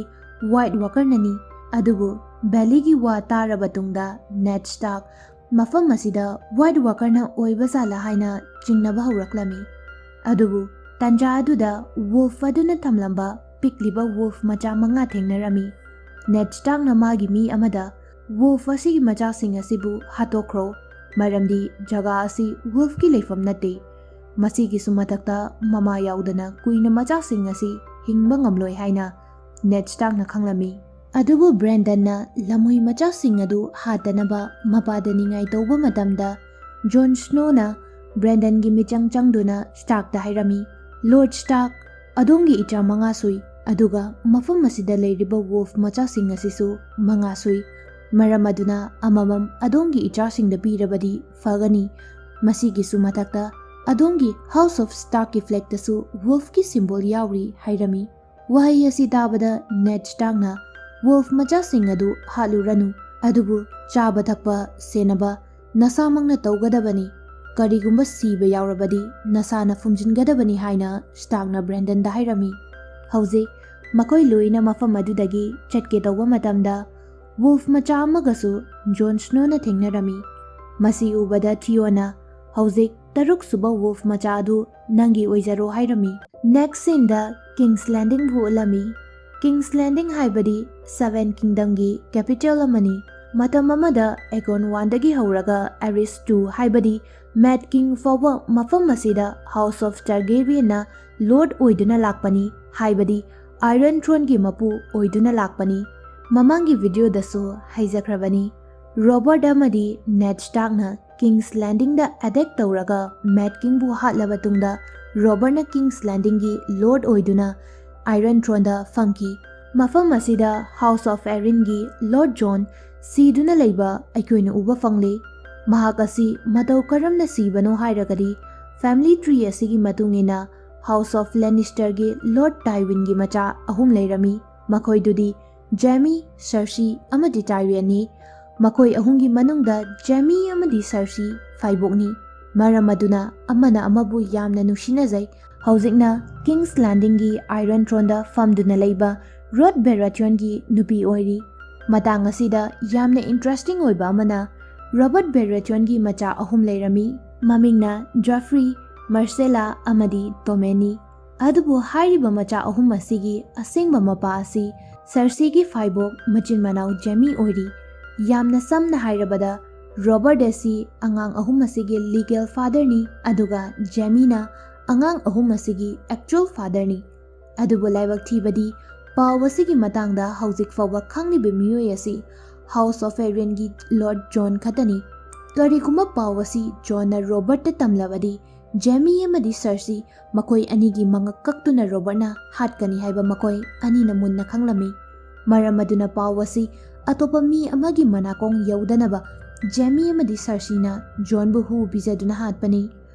White Walkerꯅꯅꯤ꯫ ꯑꯗꯨꯕꯨ Bellyꯒꯤ ꯋꯥ ꯇꯥꯔꯕ ꯇꯨꯡꯗ ꯅꯦꯗ ꯁ꯭ꯇꯥꯔꯛ ꯃꯐꯝ ꯑꯁꯤꯗ White Walkerꯅ ꯑꯣꯏꯕ ꯖꯥꯠꯂꯥ ꯍꯥꯏꯅ ꯆꯤꯡꯅꯕ ꯍꯧꯔꯛꯂꯝꯃꯤ꯫ ꯑꯗꯨꯕꯨ ꯇꯟꯖꯥ ꯑꯗꯨꯗ wolf ꯑꯗꯨꯅ ꯊꯝꯂꯝꯕ ꯄꯤꯛꯂꯤꯕ wolf ꯃꯆꯥ ꯃꯉꯥ ꯊꯦꯡꯅꯔꯝꯃꯤ꯫ ꯅꯦꯗ ꯁ꯭ꯇꯥꯔꯛꯅ ꯃꯥꯒꯤ ꯃꯤ ꯑꯃꯗ wolf ꯑꯁꯤꯒꯤ ꯃꯆꯥꯁꯤꯡ ꯑꯁꯤꯕꯨ ꯍꯥꯠꯇꯣꯛꯈ꯭ꯔꯣ, ꯃꯔꯝꯗꯤ ꯖꯒꯥ ꯑꯁꯤ wolfꯀꯤ ꯂꯩꯐꯝ ꯅꯠꯇꯦ꯫ ꯃꯁꯤꯒꯤꯁꯨ ꯃꯊꯛꯇ ꯃꯃꯥ ꯌꯥꯎꯗꯅ ꯀꯨꯏꯅ ꯃꯆꯥꯁꯤꯡ ꯑꯁꯤ ꯍꯤꯡꯕ ꯉꯝꯂꯣꯏ ꯍꯥꯏꯅ ꯅꯦꯗ ꯁ꯭ꯇꯥꯔꯛꯅ ꯈꯪꯂꯝꯃꯤ꯫ ꯑꯗꯨꯕꯨ ꯕ꯭ꯔꯦꯟꯗꯟꯅ ꯂꯝꯍꯨꯏ ꯃꯆꯥꯁꯤꯡ ꯑꯗꯨ ꯍꯥꯠꯇꯅꯕ ꯃꯄꯥꯗ ꯅꯤꯡꯉꯥꯏ ꯇꯧꯕ ꯃꯇꯝꯗ, ꯖꯣꯟ ꯁ꯭ꯅꯣꯅ ꯕ꯭ꯔꯦꯟꯗꯟꯒꯤ ꯃꯤꯆꯪ ꯆꯪꯗꯨꯅ ꯁ꯭ꯇꯥꯔꯛꯇ ꯍꯥꯏꯔꯝꯃꯤ, "ꯂꯣꯔꯗ ꯁ꯭ꯇꯥꯔꯛ, ꯑꯗꯣꯝꯒꯤ ꯏꯆꯥ ꯃꯉꯥ ꯁꯨꯏ, ꯑꯗꯨꯒ ꯃꯐꯝ ꯑꯁꯤꯗ ꯂꯩꯔꯤꯕ wolf ꯃꯆꯥꯁꯤꯡ ꯑꯁꯤꯁꯨ ꯃꯉꯥ ꯁꯨꯏ꯫ ꯃꯔꯝ ꯑꯗꯨꯅ ꯑꯃꯃꯝ ꯑꯗꯣꯝꯒꯤ ꯏꯆꯥꯁꯤꯡꯗ ꯄꯤꯔꯕꯗꯤ ꯐꯒꯅꯤ꯫ ꯃꯁꯤꯒꯤꯁꯨ ꯃꯊꯛꯇ ꯑꯗꯣꯝꯒꯤ House of Starkꯀꯤ flagꯇꯁꯨ wolfꯀꯤ symbol ꯌꯥꯎꯔꯤ" ꯍꯥꯏꯔꯝꯃꯤ꯫ ꯋꯥꯍꯩ ꯑꯁꯤ ꯇꯥꯕꯗ ꯅꯦꯗ ꯁ꯭ꯇꯥꯔꯛꯅ, "Wolf ꯃꯆꯥꯁꯤꯡ ꯑꯗꯨ ꯍꯥꯠꯂꯨꯔꯅꯨ, ꯑꯗꯨꯕꯨ ꯆꯥꯕ ꯊꯛꯄ, ꯁꯦꯟꯅꯕ ꯅꯁꯥꯃꯛꯅ ꯇꯧꯒꯗꯕꯅꯤ꯫ ꯀꯔꯤꯒꯨꯝꯕ ꯁꯤꯕ ꯌꯥꯎꯔꯕꯗꯤ ꯅꯁꯥꯅ ꯐꯨꯝꯖꯤꯟꯒꯗꯕꯅꯤ" ꯍꯥꯏꯅ ꯁ꯭ꯇꯥꯔꯛꯅ ꯕ꯭ꯔꯦꯟꯗꯟꯗ ꯍꯥꯏꯔꯝꯃꯤ꯫ ꯍꯧꯖꯤꯛ ꯃꯈꯣꯏ ꯂꯣꯏꯅ ꯃꯐꯝ ꯑꯗꯨꯗꯒꯤ ꯆꯠꯀꯦ ꯇꯧꯕ ꯃꯇꯝꯗ, wolf ꯃꯆꯥ ꯑꯃꯒꯁꯨ ꯖꯣꯟ ꯁ꯭ꯅꯣꯅ ꯊꯦꯡꯅꯔꯝꯃꯤ꯫ ꯃꯁꯤ ꯎꯕꯗ ꯊꯤꯌꯣꯅ, "ꯍꯧꯖꯤꯛ ꯇꯔꯨꯛꯁꯨꯕ wolf ꯃꯆꯥ ꯑꯗꯨ ꯅꯪꯒꯤ ꯑꯣꯏꯖꯔꯣ" ꯍꯥꯏꯔꯝꯃꯤ꯫ Next sceneꯗ King's Landingꯕꯨ ꯎꯠꯂꯝꯃꯤ꯫ King's Landing ꯍꯥꯏꯕꯗꯤ Seven Kingdomꯒꯤ capital ꯑꯃꯅꯤ꯫ ꯃꯇꯝ ꯑꯃꯗ Aegon Oneꯗꯒꯤ ꯍꯧꯔꯒ Aerys Two ꯍꯥꯏꯕꯗꯤ Mad King ꯐꯥꯎꯕ ꯃꯐꯝ ꯑꯁꯤꯗ House of Targaryenꯅ Lord ꯑꯣꯏꯗꯨꯅ ꯂꯥꯛꯄꯅꯤ, ꯍꯥꯏꯕꯗꯤ Iron Throneꯒꯤ ꯃꯄꯨ ꯑꯣꯏꯗꯨꯅ ꯂꯥꯛꯄꯅꯤ꯫ ꯃꯃꯥꯡꯒꯤ videoꯗꯁꯨ ꯍꯥꯏꯖꯈ꯭ꯔꯕꯅꯤ, Robert ꯑꯃꯗꯤ Ned Starkꯅ King's Landingꯗ attack ꯇꯧꯔꯒ Mad Kingꯕꯨ ꯍꯥꯠꯂꯕ ꯇꯨꯡꯗ Robertꯅ King's Landingꯒꯤ Lord ꯑꯣꯏꯗꯨꯅ Iron Throneꯗ ꯐꯪꯈꯤ꯫ ꯃꯐꯝ ꯑꯁꯤꯗ House of Aaronꯒꯤ Lord Jon ꯁꯤꯗꯨꯅ ꯂꯩꯕ ꯑꯩꯈꯣꯏꯅ ꯎꯕ ꯐꯪꯂꯤ꯫ ꯃꯍꯥꯛ ꯑꯁꯤ ꯃꯇꯧ ꯀꯔꯝꯅ ꯁꯤꯕꯅꯣ ꯍꯥꯏꯔꯒꯗꯤ, family tree ꯑꯁꯤꯒꯤ ꯃꯇꯨꯡ ꯏꯟꯅ House of Lannisterꯒꯤ Lord Tywinꯒꯤ ꯃꯆꯥ ꯑꯍꯨꯝ ꯂꯩꯔꯝꯃꯤ꯫ ꯃꯈꯣꯏꯗꯨꯗꯤ Jaime, Cersei ꯑꯃꯗꯤ Tyrionꯅꯤ꯫ ꯃꯈꯣꯏ ꯑꯍꯨꯝꯒꯤ ꯃꯅꯨꯡꯗ Jaime ꯑꯃꯗꯤ Cersei ꯐꯥꯏꯕꯣꯛꯅꯤ꯫ ꯃꯔꯝ ꯑꯗꯨꯅ ꯑꯃꯅ ꯑꯃꯕꯨ ꯌꯥꯝꯅ ꯅꯨꯡꯁꯤꯅꯖꯩ꯫ ꯍꯧꯖꯤꯛꯅ King's Landingꯒꯤ Iron Throneꯗ ꯐꯝꯗꯨꯅ ꯂꯩꯕ Robert Baratheonꯒꯤ ꯅꯨꯄꯤ ꯑꯣꯏꯔꯤ꯫ ꯃꯇꯥꯡ ꯑꯁꯤꯗ ꯌꯥꯝꯅ interesting ꯑꯣꯏꯕ ꯑꯃꯅ, Robert Baratheonꯒꯤ ꯃꯆꯥ ꯑꯍꯨꯝ ꯂꯩꯔꯝꯃꯤ꯫ ꯃꯃꯤꯡꯅ Joffrey, Myrcella ꯑꯃꯗꯤ Tommenꯅꯤ꯫ ꯑꯗꯨꯕꯨ ꯍꯥꯏꯔꯤꯕ ꯃꯆꯥ ꯑꯍꯨꯝ ꯑꯁꯤꯒꯤ ꯑꯁꯦꯡꯕ ꯃꯄꯥ ꯑꯁꯤ Cerseiꯒꯤ ꯐꯥꯏꯕꯣꯛ ꯃꯆꯤꯟ ꯃꯅꯥꯎ Jaime ꯑꯣꯏꯔꯤ꯫ ꯌꯥꯝꯅ ꯁꯝꯅ ꯍꯥꯏꯔꯕꯗ, Robert ꯑꯁꯤ ꯑꯉꯥꯡ ꯑꯍꯨꯝ ꯑꯁꯤꯒꯤ legal fatherꯅꯤ, ꯑꯗꯨꯒ Jaimeꯅ ꯑꯉꯥꯡ ꯑꯍꯨꯝ ꯑꯁꯤꯒꯤ actual fatherꯅꯤ꯫ ꯑꯗꯨꯕꯨ ꯂꯥꯏꯕꯛ ꯊꯤꯕꯗꯤ, ꯄꯥꯎ ꯑꯁꯤꯒꯤ ꯃꯇꯥꯡꯗ ꯍꯧꯖꯤꯛ ꯐꯥꯎꯕ ꯈꯪꯂꯤꯕ ꯃꯤꯑꯣꯏ ꯑꯁꯤ House of Aaronꯒꯤ Lord Jon ꯈꯛꯇꯅꯤ꯫ ꯀꯔꯤꯒꯨꯝꯕ ꯄꯥꯎ ꯑꯁꯤ Jonꯅ Robertꯇ ꯇꯝꯂꯕꯗꯤ, Jaime ꯑꯃꯗꯤ Cersei ꯃꯈꯣꯏ ꯑꯅꯤꯒꯤ ꯃꯉꯛ ꯀꯛꯇꯨꯅ Robertꯅ ꯍꯥꯠꯀꯅꯤ ꯍꯥꯏꯕ ꯃꯈꯣꯏ ꯑꯅꯤꯅ ꯃꯨꯟꯅ ꯈꯪꯂꯝꯃꯤ꯫ ꯃꯔꯝ ꯑꯗꯨꯅ ꯄꯥꯎ ꯑꯁꯤ ꯑꯇꯣꯞꯄ ꯃꯤ ꯑꯃꯒꯤ ꯃꯅꯥꯀꯣꯡ ꯌꯧꯗꯅꯕ Jaime ꯑꯃꯗꯤ Cerseiꯅ Jonꯕꯨ ꯍꯨ ꯄꯤꯖꯗꯨꯅ ꯍꯥꯠꯄꯅꯤ꯫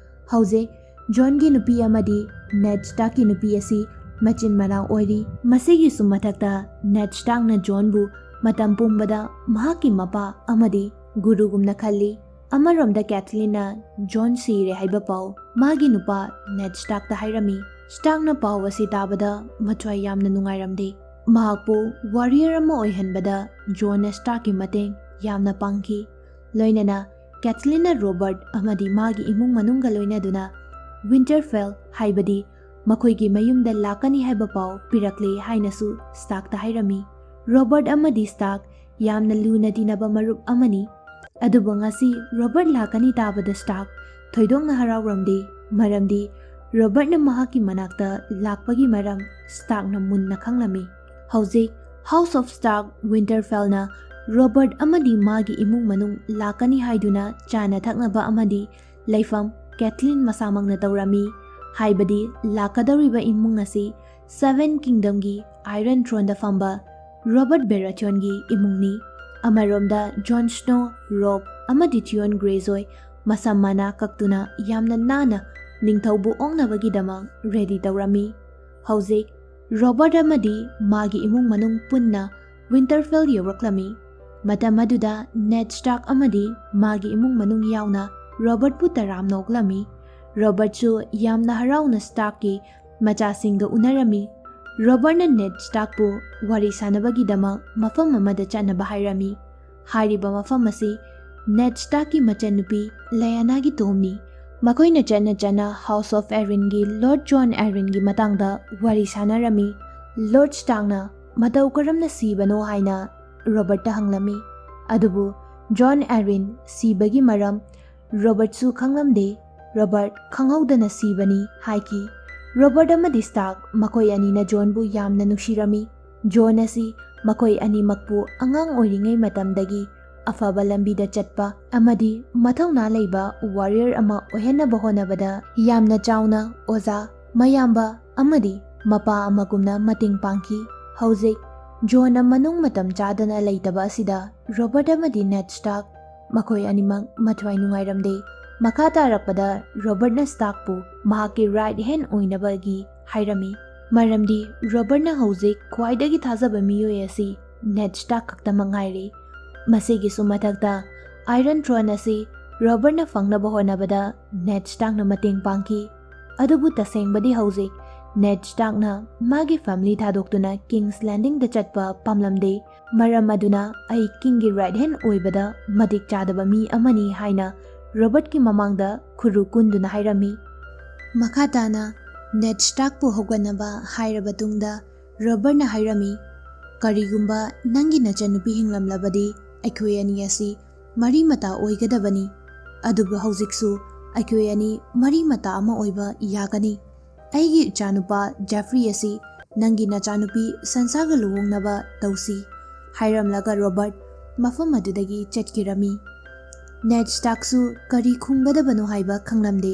ꯍꯧꯖꯤꯛ Jonꯒꯤ ꯅꯨꯄꯤ ꯑꯃꯗꯤ Ned Starkꯀꯤ ꯅꯨꯄꯤ ꯑꯁꯤ ꯃꯆꯤꯟ ꯃꯅꯥꯎ ꯑꯣꯏꯔꯤ꯫ ꯃꯁꯤꯒꯤꯁꯨ ꯃꯊꯛꯇ Ned Starkꯅ Jonꯕꯨ ꯃꯇꯝ ꯄꯨꯝꯕꯗ ꯃꯍꯥꯛꯀꯤ ꯃꯄꯥ ꯑꯃꯗꯤ ꯒꯨꯔꯨꯒꯨꯝꯅ ꯈꯜꯂꯤ꯫ ꯑꯃꯔꯣꯝꯗ Catelynꯅ Jon ꯁꯤꯔꯦ ꯍꯥꯏꯕ ꯄꯥꯎ ꯃꯥꯒꯤ ꯅꯨꯄꯥ Ned Starkꯇ ꯍꯥꯏꯔꯝꯃꯤ꯫ Starkꯅ ꯄꯥꯎ ꯑꯁꯤ ꯇꯥꯕꯗ ꯃꯊ꯭ꯋꯥꯏ ꯌꯥꯝꯅ ꯅꯨꯡꯉꯥꯏꯔꯝꯗꯦ꯫ ꯃꯍꯥꯛꯄꯨ warrior ꯑꯃ ꯑꯣꯏꯍꯟꯕꯗ Jonꯅ Starkꯀꯤ ꯃꯇꯦꯡ ꯌꯥꯝꯅ ꯄꯥꯡꯈꯤ꯫ ꯂꯣꯏꯅꯅ Catelynꯅ Robert ꯑꯃꯗꯤ ꯃꯥꯒꯤ ꯏꯃꯨꯡ ꯃꯅꯨꯡꯒ ꯂꯣꯏꯅꯗꯨꯅ Winterfell, ꯍꯥꯏꯕꯗꯤ ꯃꯈꯣꯏꯒꯤ ꯃꯌꯨꯝꯗ ꯂꯥꯛꯀꯅꯤ ꯍꯥꯏꯕ ꯄꯥꯎ ꯄꯤꯔꯛꯂꯦ ꯍꯥꯏꯅꯁꯨ Starkꯇ ꯍꯥꯏꯔꯝꯃꯤ꯫ Robert ꯑꯃꯗꯤ Stark ꯌꯥꯝꯅ ꯂꯨꯅ ꯇꯤꯟꯅꯕ ꯃꯔꯨꯞ ꯑꯃꯅꯤ꯫ ꯑꯗꯨꯕꯨ ꯉꯁꯤ ꯔꯣꯕꯔꯠ ꯂꯥꯛꯀꯅꯤ ꯇꯥꯕꯗ ꯁ꯭ꯇꯥꯔꯛ ꯊꯣꯏꯗꯣꯛꯅ ꯍꯔꯥꯎꯔꯝꯗꯦ, ꯃꯔꯝꯗꯤ ꯔꯣꯕꯔꯠꯅ ꯃꯍꯥꯛꯀꯤ ꯃꯅꯥꯛꯇ ꯂꯥꯛꯄꯒꯤ ꯃꯔꯝ ꯁ꯭ꯇꯥꯔꯛꯅ ꯃꯨꯟꯅ ꯈꯪꯂꯝꯃꯤ꯫ ꯍꯧꯖꯤꯛ House of Stark Winterfellꯅ ꯔꯣꯕꯔꯠ ꯑꯃꯗꯤ ꯃꯥꯒꯤ ꯏꯃꯨꯡ ꯃꯅꯨꯡ ꯂꯥꯛꯀꯅꯤ ꯍꯥꯏꯗꯨꯅ ꯆꯥꯅ ꯊꯛꯅꯕ ꯑꯃꯗꯤ ꯂꯩꯐꯝ ꯀꯦꯊꯂꯤꯟ ꯃꯁꯥꯃꯛꯅ ꯇꯧꯔꯝꯃꯤ꯫ ꯍꯥꯏꯕꯗꯤ ꯂꯥꯛꯀꯗꯧꯔꯤꯕ ꯏꯃꯨꯡ ꯑꯁꯤ Seven Kingdomꯒꯤ Iron Throneꯗ ꯐꯝꯕ ꯔꯣꯕꯔꯠ ꯕꯦꯔꯥꯊꯤꯌꯣꯟꯒꯤ ꯏꯃꯨꯡꯅꯤ꯫ ꯑꯃꯔꯣꯝꯗ ꯖꯣꯟ ꯁ꯭ꯅꯣ, ꯔꯣꯕ ꯑꯃꯗꯤ ꯊꯤꯌꯣꯟ ꯒ꯭ꯔꯦꯖꯣꯏ ꯃꯁꯝ ꯃꯅꯥ ꯀꯛꯇꯨꯅ ꯌꯥꯝꯅ ꯅꯥꯟꯅ ꯅꯤꯡꯊꯧꯕꯨ ꯑꯣꯛꯅꯕꯒꯤꯗꯃꯛ ꯔꯦꯗꯤ ꯇꯧꯔꯝꯃꯤ꯫ ꯍꯧꯖꯤꯛ ꯔꯣꯕꯔꯠ ꯑꯃꯗꯤ ꯃꯥꯒꯤ ꯏꯃꯨꯡ ꯃꯅꯨꯡ ꯄꯨꯟꯅ ꯋꯤꯟꯇꯔꯐꯦꯜ ꯌꯧꯔꯛꯂꯝꯃꯤ꯫ ꯃꯇꯝ ꯑꯗꯨꯗ ꯅꯦꯗ ꯁ꯭ꯇꯥꯔꯛ ꯑꯃꯗꯤ ꯃꯥꯒꯤ ꯏꯃꯨꯡ ꯃꯅꯨꯡ ꯌꯥꯎꯅ ꯔꯣꯕꯔꯠꯄꯨ ꯇꯔꯥꯝꯅ ꯑꯣꯛꯂꯝꯃꯤ꯫ ꯔꯣꯕꯔꯠꯁꯨ ꯌꯥꯝꯅ ꯍꯔꯥꯎꯅ ꯁ꯭ꯇꯥꯔꯛꯀꯤ ꯃꯆꯥꯁꯤꯡꯒ ꯎꯅꯔꯝꯃꯤ꯫ ꯔꯣꯕꯔꯠꯅ ꯅꯦꯗ ꯁ꯭ꯇꯥꯔꯛꯄꯨ ꯋꯥꯔꯤ ꯁꯥꯅꯕꯒꯤꯗꯃꯛ ꯃꯐꯝ ꯑꯃꯗ ꯆꯠꯅꯕ ꯍꯥꯏꯔꯝꯃꯤ꯫ ꯍꯥꯏꯔꯤꯕ ꯃꯐꯝ ꯑꯁꯤ ꯅꯦꯗ ꯁ꯭ꯇꯥꯔꯛꯀꯤ ꯃꯆꯟꯅꯨꯄꯤ ꯂꯌꯥꯅꯥꯒꯤ ꯇꯣꯝꯅꯤ꯫ ꯃꯈꯣꯏꯅ ꯆꯠꯅ ꯆꯠꯅ House of Arrynꯒꯤ ꯂꯣꯔꯗ ꯖꯣꯟ ꯑꯦꯔꯤꯟꯒꯤ ꯃꯇꯥꯡꯗ ꯋꯥꯔꯤ ꯁꯥꯅꯔꯝꯃꯤ꯫ ꯂꯣꯔꯗ ꯁ꯭ꯇꯥꯔꯛꯅ ꯃꯇꯧ ꯀꯔꯝꯅ ꯁꯤꯕꯅꯣ ꯍꯥꯏꯅ ꯔꯣꯕꯔꯠꯇ ꯍꯪꯂꯝꯃꯤ꯫ ꯑꯗꯨꯕꯨ ꯖꯣꯟ ꯑꯦꯔꯤꯟ ꯁꯤꯕꯒꯤ ꯃꯔꯝ ꯔꯣꯕꯔꯠꯁꯨ ꯈꯪꯂꯝꯗꯦ꯫ ꯔꯣꯕꯔꯠ ꯈꯪꯍꯧꯗꯅ ꯁꯤꯕꯅꯤ ꯍꯥꯏꯈꯤ꯫ ꯔꯣꯕꯔꯠ ꯑꯃꯗꯤ ꯁ꯭ꯇꯥꯔꯛ ꯃꯈꯣꯏ ꯑꯅꯤꯅ ꯖꯣꯟꯕꯨ ꯌꯥꯝꯅ ꯅꯨꯡꯁꯤꯔꯝꯃꯤ꯫ ꯖꯣꯟ ꯑꯁꯤ ꯃꯈꯣꯏ ꯑꯅꯤꯃꯛꯄꯨ ꯑꯉꯥꯡ ꯑꯣꯏꯔꯤꯉꯩ ꯃꯇꯝꯗꯒꯤ ꯑꯐꯕ ꯂꯝꯕꯤꯗ ꯆꯠꯄ ꯑꯃꯗꯤ ꯃꯊꯧꯅꯥ ꯂꯩꯕ ꯋꯥꯔꯤꯌꯔ ꯑꯃ ꯑꯣꯏꯍꯟꯅꯕ ꯍꯣꯠꯅꯕꯗ ꯌꯥꯝꯅ ꯆꯥꯎꯅ ꯑꯣꯖꯥ, ꯃꯌꯥꯝꯕ ꯑꯃꯗꯤ ꯃꯄꯥ ꯑꯃꯒꯨꯝꯅ ꯃꯇꯦꯡ ꯄꯥꯡꯈꯤ꯫ ꯍꯧꯖꯤꯛ ꯖꯣꯟꯅ ꯃꯅꯨꯡ ꯃꯇꯝ ꯆꯥꯗꯅ ꯂꯩꯇꯕ ꯑꯁꯤꯗ ꯔꯣꯕꯔꯠ ꯑꯃꯗꯤ ꯅꯦꯗ ꯁ꯭ꯇꯥꯔꯛ ꯃꯈꯣꯏ ꯑꯅꯤꯃꯛ ꯃꯊ꯭ꯋꯥꯏ ꯅꯨꯡꯉꯥꯏꯔꯝꯗꯦ꯫ ꯃꯈꯥ ꯇꯥꯔꯛꯄꯗ ꯔꯣꯕꯔꯠꯅ ꯁ꯭ꯇꯥꯔꯛꯄꯨ ꯃꯍꯥꯛꯀꯤ ꯔꯥꯏꯠ ꯍꯦꯟ ꯑꯣꯏꯅꯕꯒꯤ ꯍꯥꯏꯔꯝꯃꯤ, ꯃꯔꯝꯗꯤ ꯔꯣꯕꯔꯠꯅ ꯍꯧꯖꯤꯛ ꯈ꯭ꯋꯥꯏꯗꯒꯤ ꯊꯥꯖꯕ ꯃꯤꯑꯣꯏ ꯑꯁꯤ ꯅꯦꯗ ꯁ꯭ꯇꯥꯔꯛ ꯈꯛꯇꯃꯛ ꯉꯥꯏꯔꯦ꯫ ꯃꯁꯤꯒꯤꯁꯨ ꯃꯊꯛꯇ, ꯑꯥꯏꯔꯟ ꯊ꯭ꯔꯣꯟ ꯑꯁꯤ ꯔꯣꯕꯔꯠꯅ ꯐꯪꯅꯕ ꯍꯣꯠꯅꯕꯗ ꯅꯦꯗ ꯁ꯭ꯇꯥꯔꯛꯅ ꯃꯇꯦꯡ ꯄꯥꯡꯈꯤ꯫ ꯑꯗꯨꯕꯨ ꯇꯁꯦꯡꯕꯗꯤ ꯍꯧꯖꯤꯛ ꯅꯦꯗ ꯁ꯭ꯇꯥꯔꯛꯅ ꯃꯥꯒꯤ ꯐꯦꯃꯤꯂꯤ ꯊꯥꯗꯣꯛꯇꯨꯅ ꯀꯤꯡꯁ ꯂꯦꯟꯗꯤꯡꯗ ꯆꯠꯄ ꯄꯥꯝꯂꯝꯗꯦ꯫ ꯃꯔꯝ ꯑꯗꯨꯅ ꯑꯩ ꯀꯤꯡꯒꯤ ꯔꯥꯏꯠ ꯍꯦꯟ ꯑꯣꯏꯕꯗ ꯃꯇꯤꯛ ꯆꯥꯗꯕ ꯃꯤ ꯑꯃꯅꯤ ꯍꯥꯏꯅ ꯔꯣꯕꯔꯠꯀꯤ ꯃꯃꯥꯡꯗ ꯈꯨꯔꯨ ꯀꯨꯟꯗꯨꯅ ꯍꯥꯏꯔꯝꯃꯤ꯫ ꯃꯈꯥ ꯇꯥꯅ ꯅꯦꯗ ꯁ꯭ꯇꯥꯔꯛꯄꯨ ꯍꯧꯒꯠꯅꯕ ꯍꯥꯏꯔꯕ ꯇꯨꯡꯗ ꯔꯣꯕꯔꯠꯅ ꯍꯥꯏꯔꯝꯃꯤ, "ꯀꯔꯤꯒꯨꯝꯕ ꯅꯪꯒꯤ ꯅꯆꯟꯅꯨꯄꯤ ꯍꯤꯡꯂꯝꯂꯕꯗꯤ, ꯑꯩꯈꯣꯏ ꯑꯅꯤ ꯑꯁꯤ ꯃꯔꯤ ꯃꯇꯥ ꯑꯣꯏꯒꯗꯕꯅꯤ꯫ ꯑꯗꯨꯕꯨ ꯍꯧꯖꯤꯛꯁꯨ ꯑꯩꯈꯣꯏ ꯑꯅꯤ ꯃꯔꯤ ꯃꯇꯥ ꯑꯃ ꯑꯣꯏꯕ ꯌꯥꯒꯅꯤ꯫ ꯑꯩꯒꯤ ꯏꯆꯥꯅꯨꯄꯥ ꯖꯦꯐ꯭ꯔꯤ ꯑꯁꯤ ꯅꯪꯒꯤ ꯅꯆꯥꯅꯨꯄꯤ ꯁꯟꯁꯥꯒ ꯂꯨꯍꯣꯡꯅꯕ ꯇꯧꯁꯤ" ꯍꯥꯏꯔꯝꯂꯒ ꯔꯣꯕꯔꯠ ꯃꯐꯝ ꯑꯗꯨꯗꯒꯤ ꯆꯠꯈꯤꯔꯝꯃꯤ꯫ ꯅꯦꯗ ꯁ꯭ꯇꯥꯔꯛꯁꯨ ꯀꯔꯤ ꯈꯨꯝꯒꯗꯕꯅꯣ ꯍꯥꯏꯕ ꯈꯪꯂꯝꯗꯦ꯫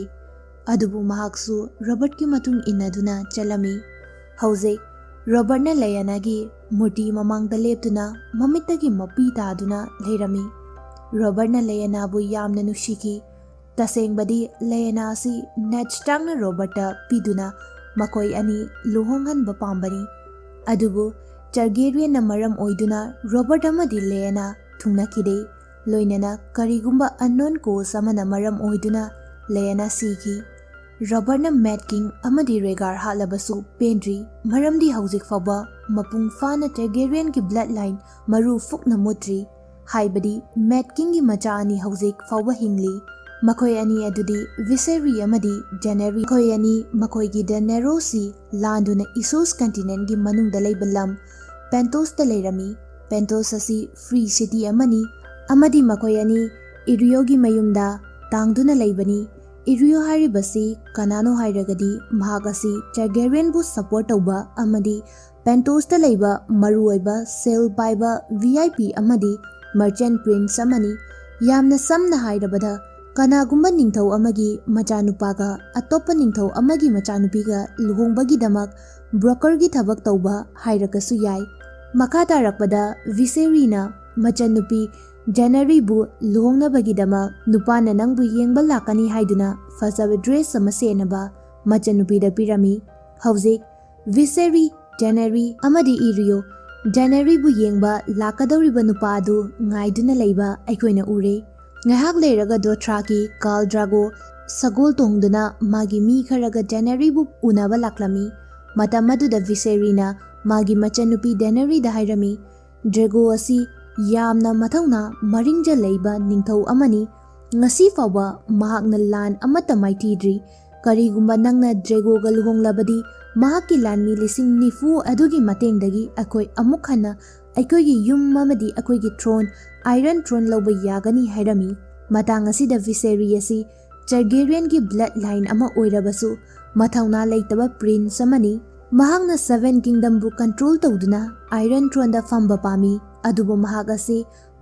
ꯑꯗꯨꯕꯨ ꯃꯍꯥꯛꯁꯨ ꯔꯣꯕꯔꯠꯀꯤ ꯃꯇꯨꯡ ꯏꯟꯅꯗꯨꯅ ꯆꯠꯂꯝꯃꯤ꯫ ꯍꯧꯖꯤꯛ ꯔꯣꯕꯔꯠꯅ ꯂꯦꯌꯥꯅꯥꯒꯤ ꯃꯨꯔꯇꯤ ꯃꯃꯥꯡꯗ ꯂꯦꯞꯇꯨꯅ ꯃꯃꯤꯠꯇꯒꯤ ꯃꯄꯤ ꯇꯥꯗꯨꯅ ꯂꯩꯔꯝꯃꯤ꯫ ꯔꯣꯕꯔꯠꯅ ꯂꯦꯌꯥꯅꯥꯕꯨ ꯌꯥꯝꯅ ꯅꯨꯡꯁꯤꯈꯤ꯫ ꯇꯁꯦꯡꯕꯗꯤ ꯂꯦꯌꯥꯅꯥ ꯑꯁꯤ ꯅꯦꯗ ꯁ꯭ꯇꯥꯔꯛꯅ ꯔꯣꯕꯔꯠꯇ ꯄꯤꯗꯨꯅ ꯃꯈꯣꯏ ꯑꯅꯤ ꯂꯨꯍꯣꯡꯍꯟꯕ ꯄꯥꯝꯕꯅꯤ꯫ ꯑꯗꯨꯕꯨ ꯇꯔꯒꯦꯔꯤꯌꯟꯅ ꯃꯔꯝ ꯑꯣꯏꯗꯨꯅ ꯔꯣꯕꯔꯠ ꯑꯃꯗꯤ ꯂꯦꯌꯥꯅꯥ ꯊꯨꯡꯅꯈꯤꯗꯦ꯫ ꯂꯣꯏꯅꯅ ꯀꯔꯤꯒꯨꯝꯕ unknown cause ꯑꯃꯅ ꯃꯔꯝ ꯑꯣꯏꯗꯨꯅ ꯂꯦꯌꯥꯅꯥ ꯁꯤꯈꯤ꯫ ꯔꯣꯕꯔꯠꯅ ꯃꯦꯗ ꯀꯤꯡ ꯑꯃꯗꯤ ꯔꯦꯒꯥꯔ ꯍꯥꯠꯂꯕꯁꯨ ꯄꯦꯟꯗ꯭ꯔꯤ, ꯃꯔꯝꯗꯤ ꯍꯧꯖꯤꯛ ꯐꯥꯎꯕ ꯃꯄꯨꯡ ꯐꯥꯅ ꯇꯔꯒꯦꯔꯤꯌꯟꯒꯤ blood line ꯃꯔꯨ ꯐꯨꯛꯅ ꯃꯨꯠꯇ꯭ꯔꯤ꯫ ꯍꯥꯏꯕꯗꯤ ꯃꯦꯗ ꯀꯤꯡꯒꯤ ꯃꯆꯥ ꯑꯅꯤ ꯍꯧꯖꯤꯛ ꯐꯥꯎꯕ ꯍꯤꯡꯂꯤ꯫ ꯃꯈꯣꯏ ꯑꯅꯤ ꯑꯗꯨꯗꯤ ꯚꯤꯁꯦꯔꯤ ꯑꯃꯗꯤ ꯖꯦꯅꯦꯔꯤ꯫ ꯃꯈꯣꯏ ꯑꯅꯤ ꯃꯈꯣꯏꯒꯤ ꯗꯦꯅꯦꯔꯣꯁꯤ ꯂꯥꯟꯗꯨꯅ ꯏꯁꯣꯁ ꯀꯟꯇꯤꯅꯦꯟꯒꯤ ꯃꯅꯨꯡꯗ ꯂꯩꯕ ꯂꯝ ꯄꯦꯟꯇꯣꯁꯇ ꯂꯩꯔꯝꯃꯤ꯫ ꯄꯦꯟꯇꯣꯁ ꯑꯁꯤ ꯐ꯭ꯔꯤ ꯁꯤꯇꯤ ꯑꯃꯅꯤ, ꯑꯃꯗꯤ ꯃꯈꯣꯏ ꯑꯅꯤ ꯏꯔꯤꯌꯣꯒꯤ ꯃꯌꯨꯝꯗ ꯇꯥꯡꯗꯨꯅ ꯂꯩꯕꯅꯤ꯫ ꯏꯔꯤꯌꯣ ꯍꯥꯏꯔꯤꯕꯁꯤ ꯀꯅꯥꯅꯣ ꯍꯥꯏꯔꯒꯗꯤ, ꯃꯍꯥꯛ ꯑꯁꯤ ꯇꯔꯒꯦꯔꯤꯌꯟꯕꯨ support ꯇꯧꯕ ꯑꯃꯗꯤ ꯄꯦꯟꯇꯣꯁꯇ ꯂꯩꯕ ꯃꯔꯨꯑꯣꯏꯕ ꯁꯦꯜ ꯄꯥꯏꯕ V I P ꯑꯃꯗꯤ merchant prince ꯑꯃꯅꯤ꯫ ꯌꯥꯝꯅ ꯁꯝꯅ ꯍꯥꯏꯔꯕꯗ, ꯀꯅꯥꯒꯨꯝꯕ ꯅꯤꯡꯊꯧ ꯑꯃꯒꯤ ꯃꯆꯥꯅꯨꯄꯥꯒ ꯑꯇꯣꯞꯄ ꯅꯤꯡꯊꯧ ꯑꯃꯒꯤ ꯃꯆꯥꯅꯨꯄꯤꯒ ꯂꯨꯍꯣꯡꯕꯒꯤꯗꯃꯛ brokerꯒꯤ ꯊꯕꯛ ꯇꯧꯕ ꯍꯥꯏꯔꯒꯁꯨ ꯌꯥꯏ꯫ ꯃꯈꯥ ꯇꯥꯔꯛꯄꯗ ꯚꯤꯁꯦꯔꯤꯅ ꯃꯆꯟꯅꯨꯄꯤ ꯖꯦꯅꯔꯤꯕꯨ ꯂꯨꯍꯣꯡꯅꯕꯒꯤꯗꯃꯛ ꯅꯨꯄꯥꯅ ꯅꯪꯕꯨ ꯌꯦꯡꯕ ꯂꯥꯛꯀꯅꯤ ꯍꯥꯏꯗꯨꯅ ꯐꯖꯕ dress ꯑꯃ ꯁꯦꯠꯅꯕ ꯃꯆꯟꯅꯨꯄꯤꯗ ꯄꯤꯔꯝꯃꯤ꯫ ꯍꯧꯖꯤꯛ ꯚꯤꯁꯦꯔꯤ, ꯖꯦꯅꯔꯤ ꯑꯃꯗꯤ ꯏꯔꯤꯌꯣ꯫ ꯖꯦꯅꯔꯤꯕꯨ ꯌꯦꯡꯕ ꯂꯥꯛꯀꯗꯧꯔꯤꯕ ꯅꯨꯄꯥ ꯑꯗꯨ ꯉꯥꯏꯗꯨꯅ ꯂꯩꯕ ꯑꯩꯈꯣꯏꯅ ꯎꯔꯦ꯫ ꯉꯥꯏꯍꯥꯛ ꯂꯩꯔꯒ ꯗꯣꯊ꯭ꯔꯥꯒꯤ ꯀꯥꯜ ꯗ꯭ꯔꯥꯒꯣ ꯁꯒꯣꯜ ꯇꯣꯡꯗꯨꯅ ꯃꯥꯒꯤ ꯃꯤ ꯈꯔꯒ ꯖꯦꯅꯔꯤꯕꯨ ꯎꯅꯕ ꯂꯥꯛꯂꯝꯃꯤ꯫ ꯃꯇꯝ ꯑꯗꯨꯗ ꯚꯤꯁꯦꯔꯤꯅ ꯃꯥꯒꯤ ꯃꯆꯟꯅꯨꯄꯤ ꯗꯦꯅꯔꯤꯗ ꯍꯥꯏꯔꯝꯃꯤ, "ꯗ꯭ꯔꯦꯒꯣ ꯑꯁꯤ ꯌꯥꯝꯅ ꯃꯊꯧꯅꯥ ꯃꯔꯤꯡꯖ ꯂꯩꯕ ꯅꯤꯡꯊꯧ ꯑꯃꯅꯤ꯫ ꯉꯁꯤ ꯐꯥꯎꯕ ꯃꯍꯥꯛꯅ ꯂꯥꯟ ꯑꯃꯠꯇ ꯃꯥꯏꯊꯤꯗ꯭ꯔꯤ꯫ "ꯀꯔꯤꯒꯨꯝꯕ ꯅꯪꯅ ꯗ꯭ꯔꯦꯒꯣꯒ ꯂꯨꯍꯣꯡꯂꯕꯗꯤ, ꯃꯍꯥꯛꯀꯤ ꯂꯥꯟꯃꯤ ꯂꯤꯁꯤꯡ ꯅꯤꯐꯨ ꯑꯗꯨꯒꯤ ꯃꯇꯦꯡꯗꯒꯤ ꯑꯩꯈꯣꯏ ꯑꯃꯨꯛ ꯍꯟꯅ ꯑꯩꯈꯣꯏꯒꯤ ꯌꯨꯝ ꯑꯃꯗꯤ ꯑꯩꯈꯣꯏꯒꯤ ꯊ꯭ꯔꯣꯟ, ꯑꯥꯏꯔꯟ ꯊ꯭ꯔꯣꯟ ꯂꯧꯕ ꯌꯥꯒꯅꯤ" ꯍꯥꯏꯔꯝꯃꯤ꯫ ꯃꯇꯥꯡ ꯑꯁꯤꯗ ꯚꯤꯁꯦꯔꯤ ꯑꯁꯤ ꯇꯔꯒꯦꯔꯤꯌꯟꯒꯤ ꯕ꯭ꯂꯠ ꯂꯥꯏꯟ ꯑꯃ ꯑꯣꯏꯔꯕꯁꯨ, ꯃꯊꯧꯅꯥ ꯂꯩꯇꯕ ꯄ꯭ꯔꯤꯟꯁ ꯑꯃꯅꯤ꯫ ꯃꯍꯥꯛꯅ ꯁꯚꯦꯟ ꯀꯤꯡꯗꯝꯕꯨ ꯀꯟꯇ꯭ꯔꯣꯜ ꯇꯧꯗꯨꯅ ꯑꯥꯏꯔꯟ ꯊ꯭ꯔꯣꯟꯗ ꯐꯝꯕ ꯄꯥꯝꯃꯤ, ꯑꯗꯨꯕꯨ ꯃꯍꯥꯛ ꯑꯁꯤ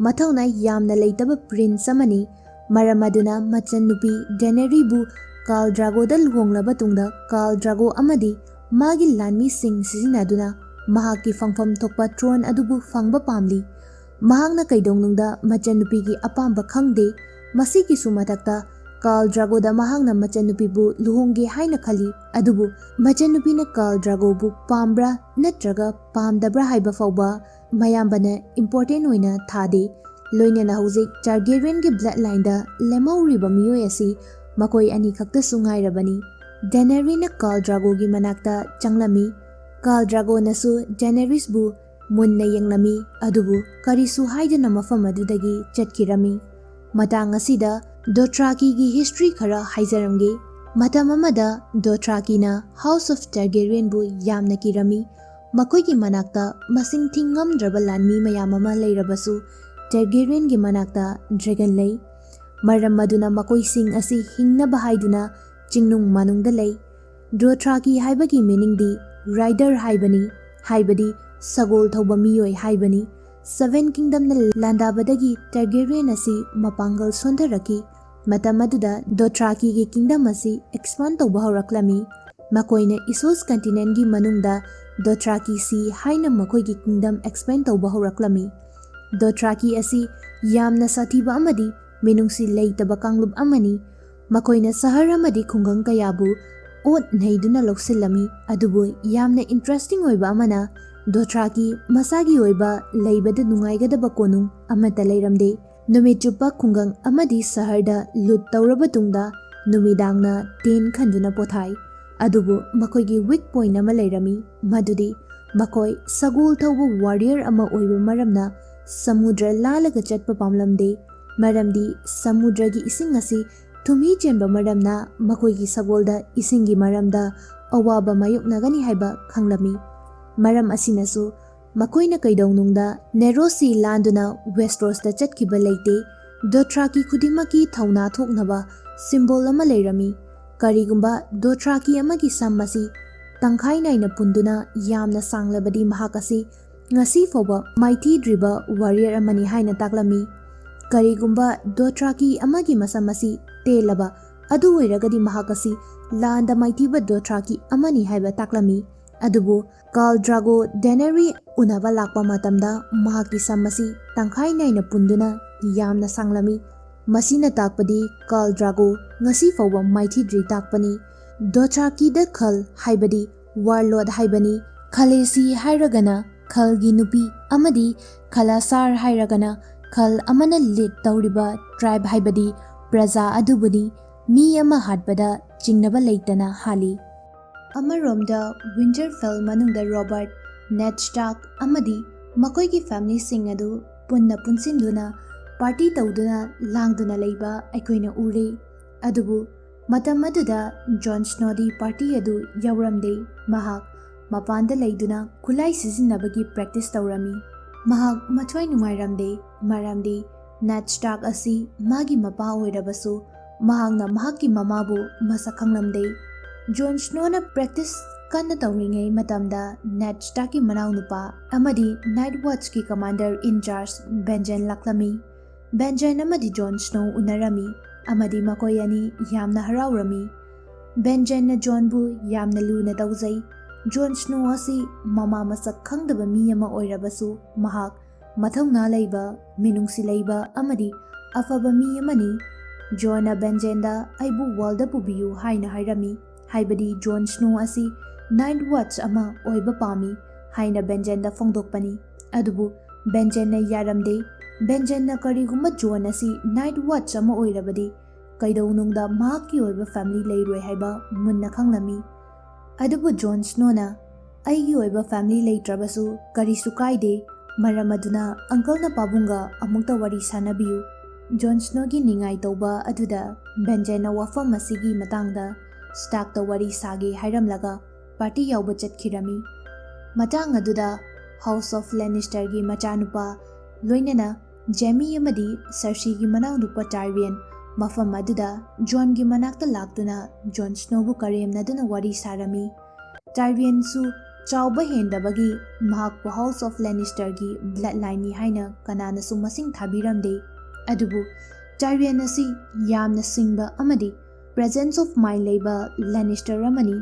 ꯃꯊꯧꯅꯥ ꯌꯥꯝꯅ ꯂꯩꯇꯕ ꯄ꯭ꯔꯤꯟꯁ ꯑꯃꯅꯤ꯫ ꯃꯔꯝ ꯑꯗꯨꯅ ꯃꯆꯟꯅꯨꯄꯤ ꯗꯦꯅꯦꯔꯤꯕꯨ ꯀꯥꯜ ꯗ꯭ꯔꯥꯒꯣꯗ ꯂꯨꯍꯣꯡꯂꯕ ꯇꯨꯡꯗ, ꯀꯥꯜ ꯗ꯭ꯔꯥꯒꯣ ꯑꯃꯗꯤ ꯃꯥꯒꯤ ꯂꯥꯟꯃꯤꯁꯤꯡ ꯁꯤꯖꯤꯟꯅꯗꯨꯅ ꯃꯍꯥꯛꯀꯤ ꯐꯪꯐꯝ ꯊꯣꯛꯄ ꯊ꯭ꯔꯣꯟ ꯑꯗꯨꯕꯨ ꯐꯪꯕ ꯄꯥꯝꯂꯤ꯫ ꯃꯍꯥꯛꯅ ꯀꯩꯗꯧꯅꯨꯡꯗ ꯃꯆꯟꯅꯨꯄꯤꯒꯤ ꯑꯄꯥꯝꯕ ꯈꯪꯗꯦ꯫ ꯃꯁꯤꯒꯤꯁꯨ ꯃꯊꯛꯇ, ꯀꯥꯜ ꯗ꯭ꯔꯥꯒꯣꯗ ꯃꯍꯥꯛꯅ ꯃꯆꯟꯅꯨꯄꯤꯕꯨ ꯂꯨꯍꯣꯡꯒꯦ ꯍꯥꯏꯅ ꯈꯜꯂꯤ, ꯑꯗꯨꯕꯨ ꯃꯆꯟꯅꯨꯄꯤꯅ ꯀꯥꯜ ꯗ꯭ꯔꯥꯒꯣꯕꯨ ꯄꯥꯝꯕ꯭ꯔꯥ ꯅꯠꯇ꯭ꯔꯒ ꯄꯥꯝꯗꯕ꯭ꯔꯥ ꯍꯥꯏꯕ ꯐꯥꯎꯕ ꯃꯌꯥꯝꯕꯅ ꯏꯝꯄꯣꯔꯇꯦꯟ ꯑꯣꯏꯅ ꯊꯥꯗꯦ꯫ ꯂꯣꯏꯅꯅ ꯍꯧꯖꯤꯛ ꯇꯥꯔꯒꯦꯔꯤꯌꯟꯒꯤ ꯕ꯭ꯂꯠ ꯂꯥꯏꯟꯗ ꯂꯦꯝꯍꯧꯔꯤꯕ ꯃꯤꯑꯣꯏ ꯑꯁꯤ ꯃꯈꯣꯏ ꯑꯅꯤꯈꯛꯇꯁꯨ ꯉꯥꯏꯔꯕꯅꯤ꯫ ꯗꯦꯅꯦꯔꯤꯅ ꯀꯥꯜ ꯗ꯭ꯔꯥꯒꯣꯒꯤ ꯃꯅꯥꯛꯇ ꯆꯪꯂꯝꯃꯤ꯫ ꯀꯥꯜ ꯗ꯭ꯔꯥꯒꯣꯅꯁꯨ ꯗꯦꯅꯦꯔꯤꯁꯕꯨ ꯃꯨꯟꯅ ꯌꯦꯡꯂꯝꯃꯤ, ꯑꯗꯨꯕꯨ ꯀꯔꯤꯁꯨ ꯍꯥꯏꯗꯅ ꯃꯐꯝ ꯑꯗꯨꯗꯒꯤ ꯆꯠꯈꯤꯔꯝꯃꯤ꯫ ꯃꯇꯥꯡ ꯑꯁꯤꯗ ꯗꯣꯊ꯭ꯔꯥꯀꯤꯒꯤ ꯍꯤꯁꯇ꯭ꯔꯤ ꯈꯔ ꯍꯥꯏꯖꯔꯝꯒꯦ꯫ ꯃꯇꯝ ꯑꯃꯗ ꯗꯣꯊ꯭ꯔꯥꯀꯤꯅ ꯍꯥꯎꯁ ꯑꯣꯐ ꯇꯥꯔꯒꯦꯔꯤꯌꯟꯕꯨ ꯌꯥꯝꯅ ꯀꯤꯔꯝꯃꯤ꯫ ꯃꯈꯣꯏꯒꯤ ꯃꯅꯥꯛꯇ ꯃꯁꯤꯡ ꯊꯤꯉꯝꯗ꯭ꯔꯕ ꯂꯥꯟꯃꯤ ꯃꯌꯥꯝ ꯑꯃ ꯂꯩꯔꯕꯁꯨ, ꯇꯥꯔꯒꯦꯔꯤꯌꯟꯒꯤ ꯃꯅꯥꯛꯇ ꯗ꯭ꯔꯦꯒꯟ ꯂꯩ꯫ ꯃꯔꯝ ꯑꯗꯨꯅ ꯃꯈꯣꯏꯁꯤꯡ ꯑꯁꯤ ꯍꯤꯡꯅꯕ ꯍꯥꯏꯗꯨꯅ ꯆꯤꯡꯅꯨꯡ ꯃꯅꯨꯡꯗ ꯂꯩ꯫ ꯗꯣꯊ꯭ꯔꯥꯀꯤ ꯍꯥꯏꯕꯒꯤ ꯃꯤꯅꯤꯡꯗꯤ ꯔꯥꯏꯗꯔ ꯍꯥꯏꯕꯅꯤ, ꯍꯥꯏꯕꯗꯤ ꯁꯒꯣꯜ ꯊꯧꯕ ꯃꯤꯑꯣꯏ ꯍꯥꯏꯕꯅꯤ꯫ ꯁꯚꯦꯟ ꯀꯤꯡꯗꯝꯅ ꯂꯥꯟꯗꯥꯕꯗꯒꯤ ꯇꯥꯔꯒꯦꯔꯤꯌꯟ ꯑꯁꯤ ꯃꯄꯥꯡꯒꯜ ꯁꯣꯟꯊꯔꯛꯈꯤ꯫ ꯃꯇꯝ ꯑꯗꯨꯗ ꯗꯣꯊ꯭ꯔꯥꯀꯤꯒꯤ ꯀꯤꯡꯗꯝ ꯑꯁꯤ ꯑꯦꯛꯁꯄꯥꯟ ꯇꯧꯕ ꯍꯧꯔꯛꯂꯝꯃꯤ꯫ ꯃꯈꯣꯏꯅ ꯏꯁꯣꯁ ꯀꯟꯇꯤꯅꯦꯟꯒꯤ ꯃꯅꯨꯡꯗ ꯗꯣꯊ꯭ꯔꯥꯀꯤ ꯁꯤ ꯍꯥꯏꯅ ꯃꯈꯣꯏꯒꯤ ꯀꯤꯡꯗꯝ ꯑꯦꯛꯁꯄꯦꯟ ꯇꯧꯕ ꯍꯧꯔꯛꯂꯝꯃꯤ꯫ ꯗꯣꯊ꯭ꯔꯥꯀꯤ ꯑꯁꯤ ꯌꯥꯝꯅ ꯁꯥꯊꯤꯕ ꯑꯃꯗꯤ ꯃꯤꯅꯨꯡꯁꯤ ꯂꯩꯇꯕ ꯀꯥꯡꯂꯨꯞ ꯑꯃꯅꯤ꯫ ꯃꯈꯣꯏꯅ ꯁꯍꯔ ꯑꯃꯗꯤ ꯈꯨꯡꯒꯪ ꯀꯌꯥꯕꯨ ꯑꯣꯠ ꯅꯩꯗꯨꯅ ꯂꯧꯁꯤꯜꯂꯝꯃꯤ꯫ ꯑꯗꯨꯕꯨ ꯌꯥꯝꯅ ꯏꯟꯇꯔꯦꯁꯇꯤꯡ ꯑꯣꯏꯕ ꯑꯃꯅ, ꯗꯣꯊ꯭ꯔꯥꯀꯤ ꯃꯁꯥꯒꯤ ꯑꯣꯏꯕ ꯂꯩꯕꯗ ꯅꯨꯡꯉꯥꯏꯒꯗꯕ ꯀꯣꯅꯨꯡ ꯑꯃꯠꯇ ꯂꯩꯔꯝꯗꯦ꯫ ꯅꯨꯃꯤꯠ ꯆꯨꯞꯄ ꯈꯨꯡꯒꯪ ꯑꯃꯗꯤ ꯁꯍꯔꯗ ꯂꯨꯠ ꯇꯧꯔꯕ ꯇꯨꯡꯗ, ꯅꯨꯃꯤꯗꯥꯡꯅ ꯇꯦꯟ ꯈꯟꯗꯨꯅ ꯄꯣꯊꯥꯏ꯫ ꯑꯗꯨꯕꯨ ꯃꯈꯣꯏꯒꯤ ꯋꯤꯛ ꯄꯣꯏꯟꯠ ꯑꯃ ꯂꯩꯔꯝꯃꯤ, ꯃꯗꯨꯗꯤ ꯃꯈꯣꯏ ꯁꯒꯣꯜ ꯊꯧꯕ ꯋꯥꯔꯤꯌꯔ ꯑꯃ ꯑꯣꯏꯕ ꯃꯔꯝꯅ ꯁꯃꯨꯗ꯭ꯔ ꯂꯥꯜꯂꯒ ꯆꯠꯄ ꯄꯥꯝꯂꯝꯗꯦ, ꯃꯔꯝꯗꯤ ꯁꯃꯨꯗ꯭ꯔꯒꯤ ꯏꯁꯤꯡ ꯑꯁꯤ ꯁꯨꯃꯤ ꯆꯦꯟꯕ ꯃꯔꯝꯅ ꯃꯈꯣꯏꯒꯤ ꯁꯒꯣꯜꯗ ꯏꯁꯤꯡꯒꯤ ꯃꯔꯝꯗ ꯑꯋꯥꯕ ꯃꯥꯌꯣꯛꯅꯒꯅꯤ ꯍꯥꯏꯕ ꯈꯪꯂꯝꯃꯤ꯫ ꯃꯔꯝ ꯑꯁꯤꯅꯁꯨ ꯃꯈꯣꯏꯅ ꯀꯩꯗꯧꯅꯨꯡꯗ ꯅꯦꯔꯣꯁꯤ ꯂꯥꯟꯗꯨꯅ ꯋꯦꯁ꯭ꯇꯔꯣꯁꯇ ꯆꯠꯈꯤꯕ ꯂꯩꯇꯦ꯫ ꯗꯣꯊ꯭ꯔꯥꯀꯤ ꯈꯨꯗꯤꯡꯃꯛꯀꯤ ꯊꯧꯅꯥ ꯊꯣꯛꯅꯕ ꯁꯤꯝꯕꯣꯜ ꯑꯃ ꯂꯩꯔꯝꯃꯤ꯫ ꯀꯔꯤꯒꯨꯝꯕ ꯗꯣꯊ꯭ꯔꯥꯀꯤ ꯑꯃꯒꯤ ꯁꯝ ꯑꯁꯤ ꯇꯪꯈꯥꯏ ꯅꯥꯏꯅ ꯄꯨꯟꯗꯨꯅ ꯌꯥꯝꯅ ꯁꯥꯡꯂꯕꯗꯤ ꯃꯍꯥꯛ ꯑꯁꯤ ꯉꯁꯤ ꯐꯥꯎꯕ ꯃꯥꯏꯊꯤꯗ꯭ꯔꯤꯕ ꯋꯥꯔꯤꯌꯔ ꯑꯃꯅꯤ ꯍꯥꯏꯅ ꯇꯥꯛꯂꯝꯃꯤ꯫ ꯀꯔꯤꯒꯨꯝꯕ ꯗꯣꯊ꯭ꯔꯥꯀꯤ ꯑꯃꯒꯤ ꯃꯁꯝ ꯑꯁꯤ ꯇꯦꯜꯂꯕ ꯑꯗꯨ ꯑꯣꯏꯔꯒꯗꯤ ꯃꯍꯥꯛ ꯑꯁꯤ ꯂꯥꯟꯗ ꯃꯥꯏꯊꯤꯕ ꯗꯣꯊ꯭ꯔꯥꯀꯤ ꯑꯃꯅꯤ ꯍꯥꯏꯕ ꯇꯥꯛꯂꯝꯃꯤ꯫ ꯑꯗꯨꯕꯨ ꯀꯥꯜ ꯗ꯭ꯔꯥꯒꯣ ꯗꯦꯅꯦꯔꯤ ꯎꯅꯕ ꯂꯥꯛꯄ ꯃꯇꯝꯗ ꯃꯍꯥꯛꯀꯤ ꯁꯝ ꯑꯁꯤ ꯇꯪꯈꯥꯏ ꯅꯥꯏꯅ ꯄꯨꯟꯗꯨꯅ ꯌꯥꯝꯅ ꯁꯥꯡꯂꯝꯃꯤ꯫ ꯃꯁꯤꯅ ꯇꯥꯛꯄꯗꯤ ꯀꯥꯜ ꯗ꯭ꯔꯥꯒꯣ ꯉꯁꯤ ꯐꯥꯎꯕ ꯃꯥꯏꯊꯤꯗ꯭ꯔꯤ ꯇꯥꯛꯄꯅꯤ꯫ ꯗꯣꯊ꯭ꯔꯥꯀꯤꯗ ꯈꯜ ꯍꯥꯏꯕꯗꯤ ꯋꯥꯔꯂꯣꯔꯗ ꯍꯥꯏꯕꯅꯤ꯫ ꯈꯂꯦꯁꯤ ꯍꯥꯏꯔꯒꯅ ꯈꯜꯒꯤ ꯅꯨꯄꯤ ꯑꯃꯗꯤ ꯈꯂꯥꯁꯥꯔ ꯍꯥꯏꯔꯒꯅ ꯈꯜ ꯑꯃꯅ ꯂꯤꯗ ꯇꯧꯔꯤꯕ ꯇ꯭ꯔꯥꯏꯕ ꯍꯥꯏꯕꯗꯤ ꯄ꯭ꯔꯖꯥ ꯑꯗꯨꯕꯨꯅꯤ꯫ ꯃꯤ ꯑꯃ ꯍꯥꯠꯄꯗ ꯆꯤꯡꯅꯕ ꯂꯩꯇꯅ ꯍꯥꯠꯂꯤ꯫ ꯑꯃꯔꯣꯝꯗ ꯋꯤꯟꯇꯔꯐꯦꯜ ꯃꯅꯨꯡꯗ ꯔꯣꯕꯥꯔꯠ, ꯅꯦꯗ ꯁ꯭ꯇꯥꯔꯛ ꯑꯃꯗꯤ ꯃꯈꯣꯏꯒꯤ ꯐꯦꯃꯤꯂꯤꯁꯤꯡ ꯑꯗꯨ ꯄꯨꯟꯅ ꯄꯨꯟꯁꯤꯟꯗꯨꯅ ꯄꯥꯔꯇꯤ ꯇꯧꯗꯨꯅ ꯂꯥꯡꯗꯨꯅ ꯂꯩꯕ ꯑꯩꯈꯣꯏꯅ ꯎꯔꯦ꯫ ꯑꯗꯨꯕꯨ ꯃꯇꯝ ꯑꯗꯨꯗ ꯖꯣꯟ ꯁ꯭ꯅꯣꯗꯤ ꯄꯥꯔꯇꯤ ꯑꯗꯨ ꯌꯥꯎꯔꯝꯗꯦ꯫ ꯃꯍꯥꯛ ꯃꯄꯥꯟꯗ ꯂꯩꯗꯨꯅ ꯈꯨꯠꯂꯥꯏ ꯁꯤꯖꯤꯟꯅꯕꯒꯤ ꯄ꯭ꯔꯦꯛꯇꯤꯁ ꯇꯧꯔꯝꯃꯤ꯫ ꯃꯍꯥꯛ ꯃꯊ꯭ꯋꯥꯏ ꯅꯨꯡꯉꯥꯏꯔꯝꯗꯦ, ꯃꯔꯝꯗꯤ ꯅꯦꯗ ꯁ꯭ꯇꯥꯔꯛ ꯑꯁꯤ ꯃꯥꯒꯤ ꯃꯄꯥ ꯑꯣꯏꯔꯕꯁꯨ ꯃꯍꯥꯛꯅ ꯃꯍꯥꯛꯀꯤ ꯃꯃꯥꯕꯨ ꯃꯁꯛ ꯈꯪꯂꯝꯗꯦ꯫ ꯖꯣꯟ ꯁ꯭ꯅꯣꯅ ꯄ꯭ꯔꯦꯛꯇꯤꯁ ꯀꯟꯅ ꯇꯧꯔꯤꯉꯩ ꯃꯇꯝꯗ ꯅꯦꯗ ꯁ꯭ꯇꯥꯔꯛꯀꯤ ꯃꯅꯥꯎꯅꯨꯄꯥ ꯑꯃꯗꯤ ꯅꯥꯏꯠ ꯋꯥꯆꯀꯤ ꯀꯃꯥꯟꯗꯔ ꯏꯟ ꯆꯥꯔꯖ ꯕꯦꯟꯖꯦꯟ ꯂꯥꯛꯂꯝꯃꯤ꯫ ꯕꯦꯟꯖꯦꯟ ꯑꯃꯗꯤ ꯖꯣꯟ ꯁ꯭ꯅꯣ ꯎꯅꯔꯝꯃꯤ ꯑꯃꯗꯤ ꯃꯈꯣꯏ ꯑꯅꯤ ꯌꯥꯝꯅ ꯍꯔꯥꯎꯔꯝꯃꯤ꯫ ꯕꯦꯟꯖꯦꯟꯅ ꯖꯣꯟꯕꯨ ꯌꯥꯝꯅ ꯂꯨꯅ ꯇꯧꯖꯩ꯫ ꯖꯣꯟ ꯁ꯭ꯅꯣ ꯑꯁꯤ ꯃꯃꯥ ꯃꯁꯛ ꯈꯪꯗꯕ ꯃꯤ ꯑꯃ ꯑꯣꯏꯔꯕꯁꯨ ꯃꯍꯥꯛ ꯃꯊꯧꯅꯥ ꯂꯩꯕ, ꯃꯤꯅꯨꯡꯁꯤ ꯂꯩꯕ ꯑꯃꯗꯤ ꯑꯐꯕ ꯃꯤ ꯑꯃꯅꯤ꯫ ꯖꯣꯟꯅ ꯕꯦꯟꯖꯦꯟꯗ "ꯑꯩꯕꯨ ꯋꯥꯜꯗ ꯄꯨꯕꯤꯌꯨ" ꯍꯥꯏꯅ ꯍꯥꯏꯔꯝꯃꯤ, ꯍꯥꯏꯕꯗꯤ ꯖꯣꯟ ꯁ꯭ꯅꯣ ꯑꯁꯤ ꯅꯥꯏꯠ ꯋꯥꯆ ꯑꯃ ꯑꯣꯏꯕ ꯄꯥꯝꯃꯤ ꯍꯥꯏꯅ ꯕꯦꯟꯖꯦꯟꯗ ꯐꯣꯡꯗꯣꯛꯄꯅꯤ꯫ ꯑꯗꯨꯕꯨ ꯕꯦꯟꯖꯦꯟꯅ ꯌꯥꯔꯝꯗꯦ꯫ ꯕꯦꯟꯖꯦꯟꯅ ꯀꯔꯤꯒꯨꯝꯕ ꯖꯣꯟ ꯑꯁꯤ ꯅꯥꯏꯠ ꯋꯥꯆ ꯑꯃ ꯑꯣꯏꯔꯕꯗꯤ ꯀꯩꯗꯧꯅꯨꯡꯗ ꯃꯍꯥꯛꯀꯤ ꯑꯣꯏꯕ ꯐꯦꯃꯤꯂꯤ ꯂꯩꯔꯣꯏ ꯍꯥꯏꯕ ꯃꯨꯟꯅ ꯈꯪꯂꯝꯃꯤ꯫ ꯑꯗꯨꯕꯨ ꯖꯣꯟ ꯁ꯭ꯅꯣꯅ "ꯑꯩꯒꯤ ꯑꯣꯏꯕ ꯐꯦꯃꯤꯂꯤ ꯂꯩꯇ꯭ꯔꯕꯁꯨ ꯀꯔꯤꯁꯨ ꯀꯥꯏꯗꯦ, ꯃꯔꯝ ꯑꯗꯨꯅ ꯑꯪꯀꯜꯅ ꯄꯥꯕꯨꯡꯒ ꯑꯃꯨꯛꯇ ꯋꯥꯔꯤ ꯁꯥꯟꯅꯕꯤꯌꯨ" ꯖꯣꯟ ꯁ꯭ꯅꯣꯒꯤ ꯅꯤꯡꯉꯥꯏ ꯇꯧꯕ ꯑꯗꯨꯗ ꯕꯦꯟꯖꯦꯟꯅ ꯋꯥꯐꯝ ꯑꯁꯤꯒꯤ ꯃꯇꯥꯡꯗ ꯁ꯭ꯇꯥꯔꯛꯇ ꯋꯥꯔꯤ ꯁꯥꯒꯦ ꯍꯥꯏꯔꯝꯂꯒ ꯄꯥꯔꯇꯤ ꯌꯥꯎꯕ ꯆꯠꯈꯤꯔꯝꯃꯤ꯫ ꯃꯇꯥꯡ ꯑꯗꯨꯗ ꯍꯥꯎꯁ ꯑꯣꯐ ꯂꯦꯅꯤꯁꯇꯔꯒꯤ ꯃꯆꯥꯅꯨꯄꯥ ꯂꯣꯏꯅꯅ ꯖꯦꯃꯤ ꯑꯃꯗꯤ ꯁꯔꯁꯤꯒꯤ ꯃꯅꯥꯎꯅꯨꯄꯥ ꯇꯥꯏꯔꯤꯌꯟ ꯃꯐꯝ ꯑꯗꯨꯗ ꯖꯣꯟꯒꯤ ꯃꯅꯥꯛꯇ ꯂꯥꯛꯇꯨꯅ ꯖꯣꯟ ꯁ꯭ꯅꯣꯕꯨ ꯀꯔꯦꯝꯅꯗꯨꯅ ꯋꯥꯔꯤ ꯁꯥꯔꯝꯃꯤ꯫ ꯇꯥꯏꯔꯤꯌꯟꯁꯨ ꯆꯥꯎꯕ ꯍꯦꯟꯗꯕꯒꯤ ꯃꯍꯥꯛꯄꯨ ꯍꯥꯎꯁ ꯑꯣꯐ ꯂꯦꯅꯤꯁꯇꯔꯒꯤ ꯕ꯭ꯂꯠ ꯂꯥꯏꯟꯅꯤ ꯍꯥꯏꯅ ꯀꯅꯥꯅꯁꯨ ꯃꯁꯤꯡ ꯊꯥꯕꯤꯔꯝꯗꯦ꯫ ꯑꯗꯨꯕꯨ ꯇꯥꯏꯔꯤꯌꯟ ꯑꯁꯤ ꯌꯥꯝꯅ ꯁꯤꯡꯕ ꯑꯃꯗꯤ ꯄ꯭ꯔꯦꯖꯦꯟꯁ ꯑꯣꯐ ꯃꯥꯏꯟ ꯂꯩꯕ ꯂꯦꯅꯤꯁꯇꯔ ꯑꯃꯅꯤ꯫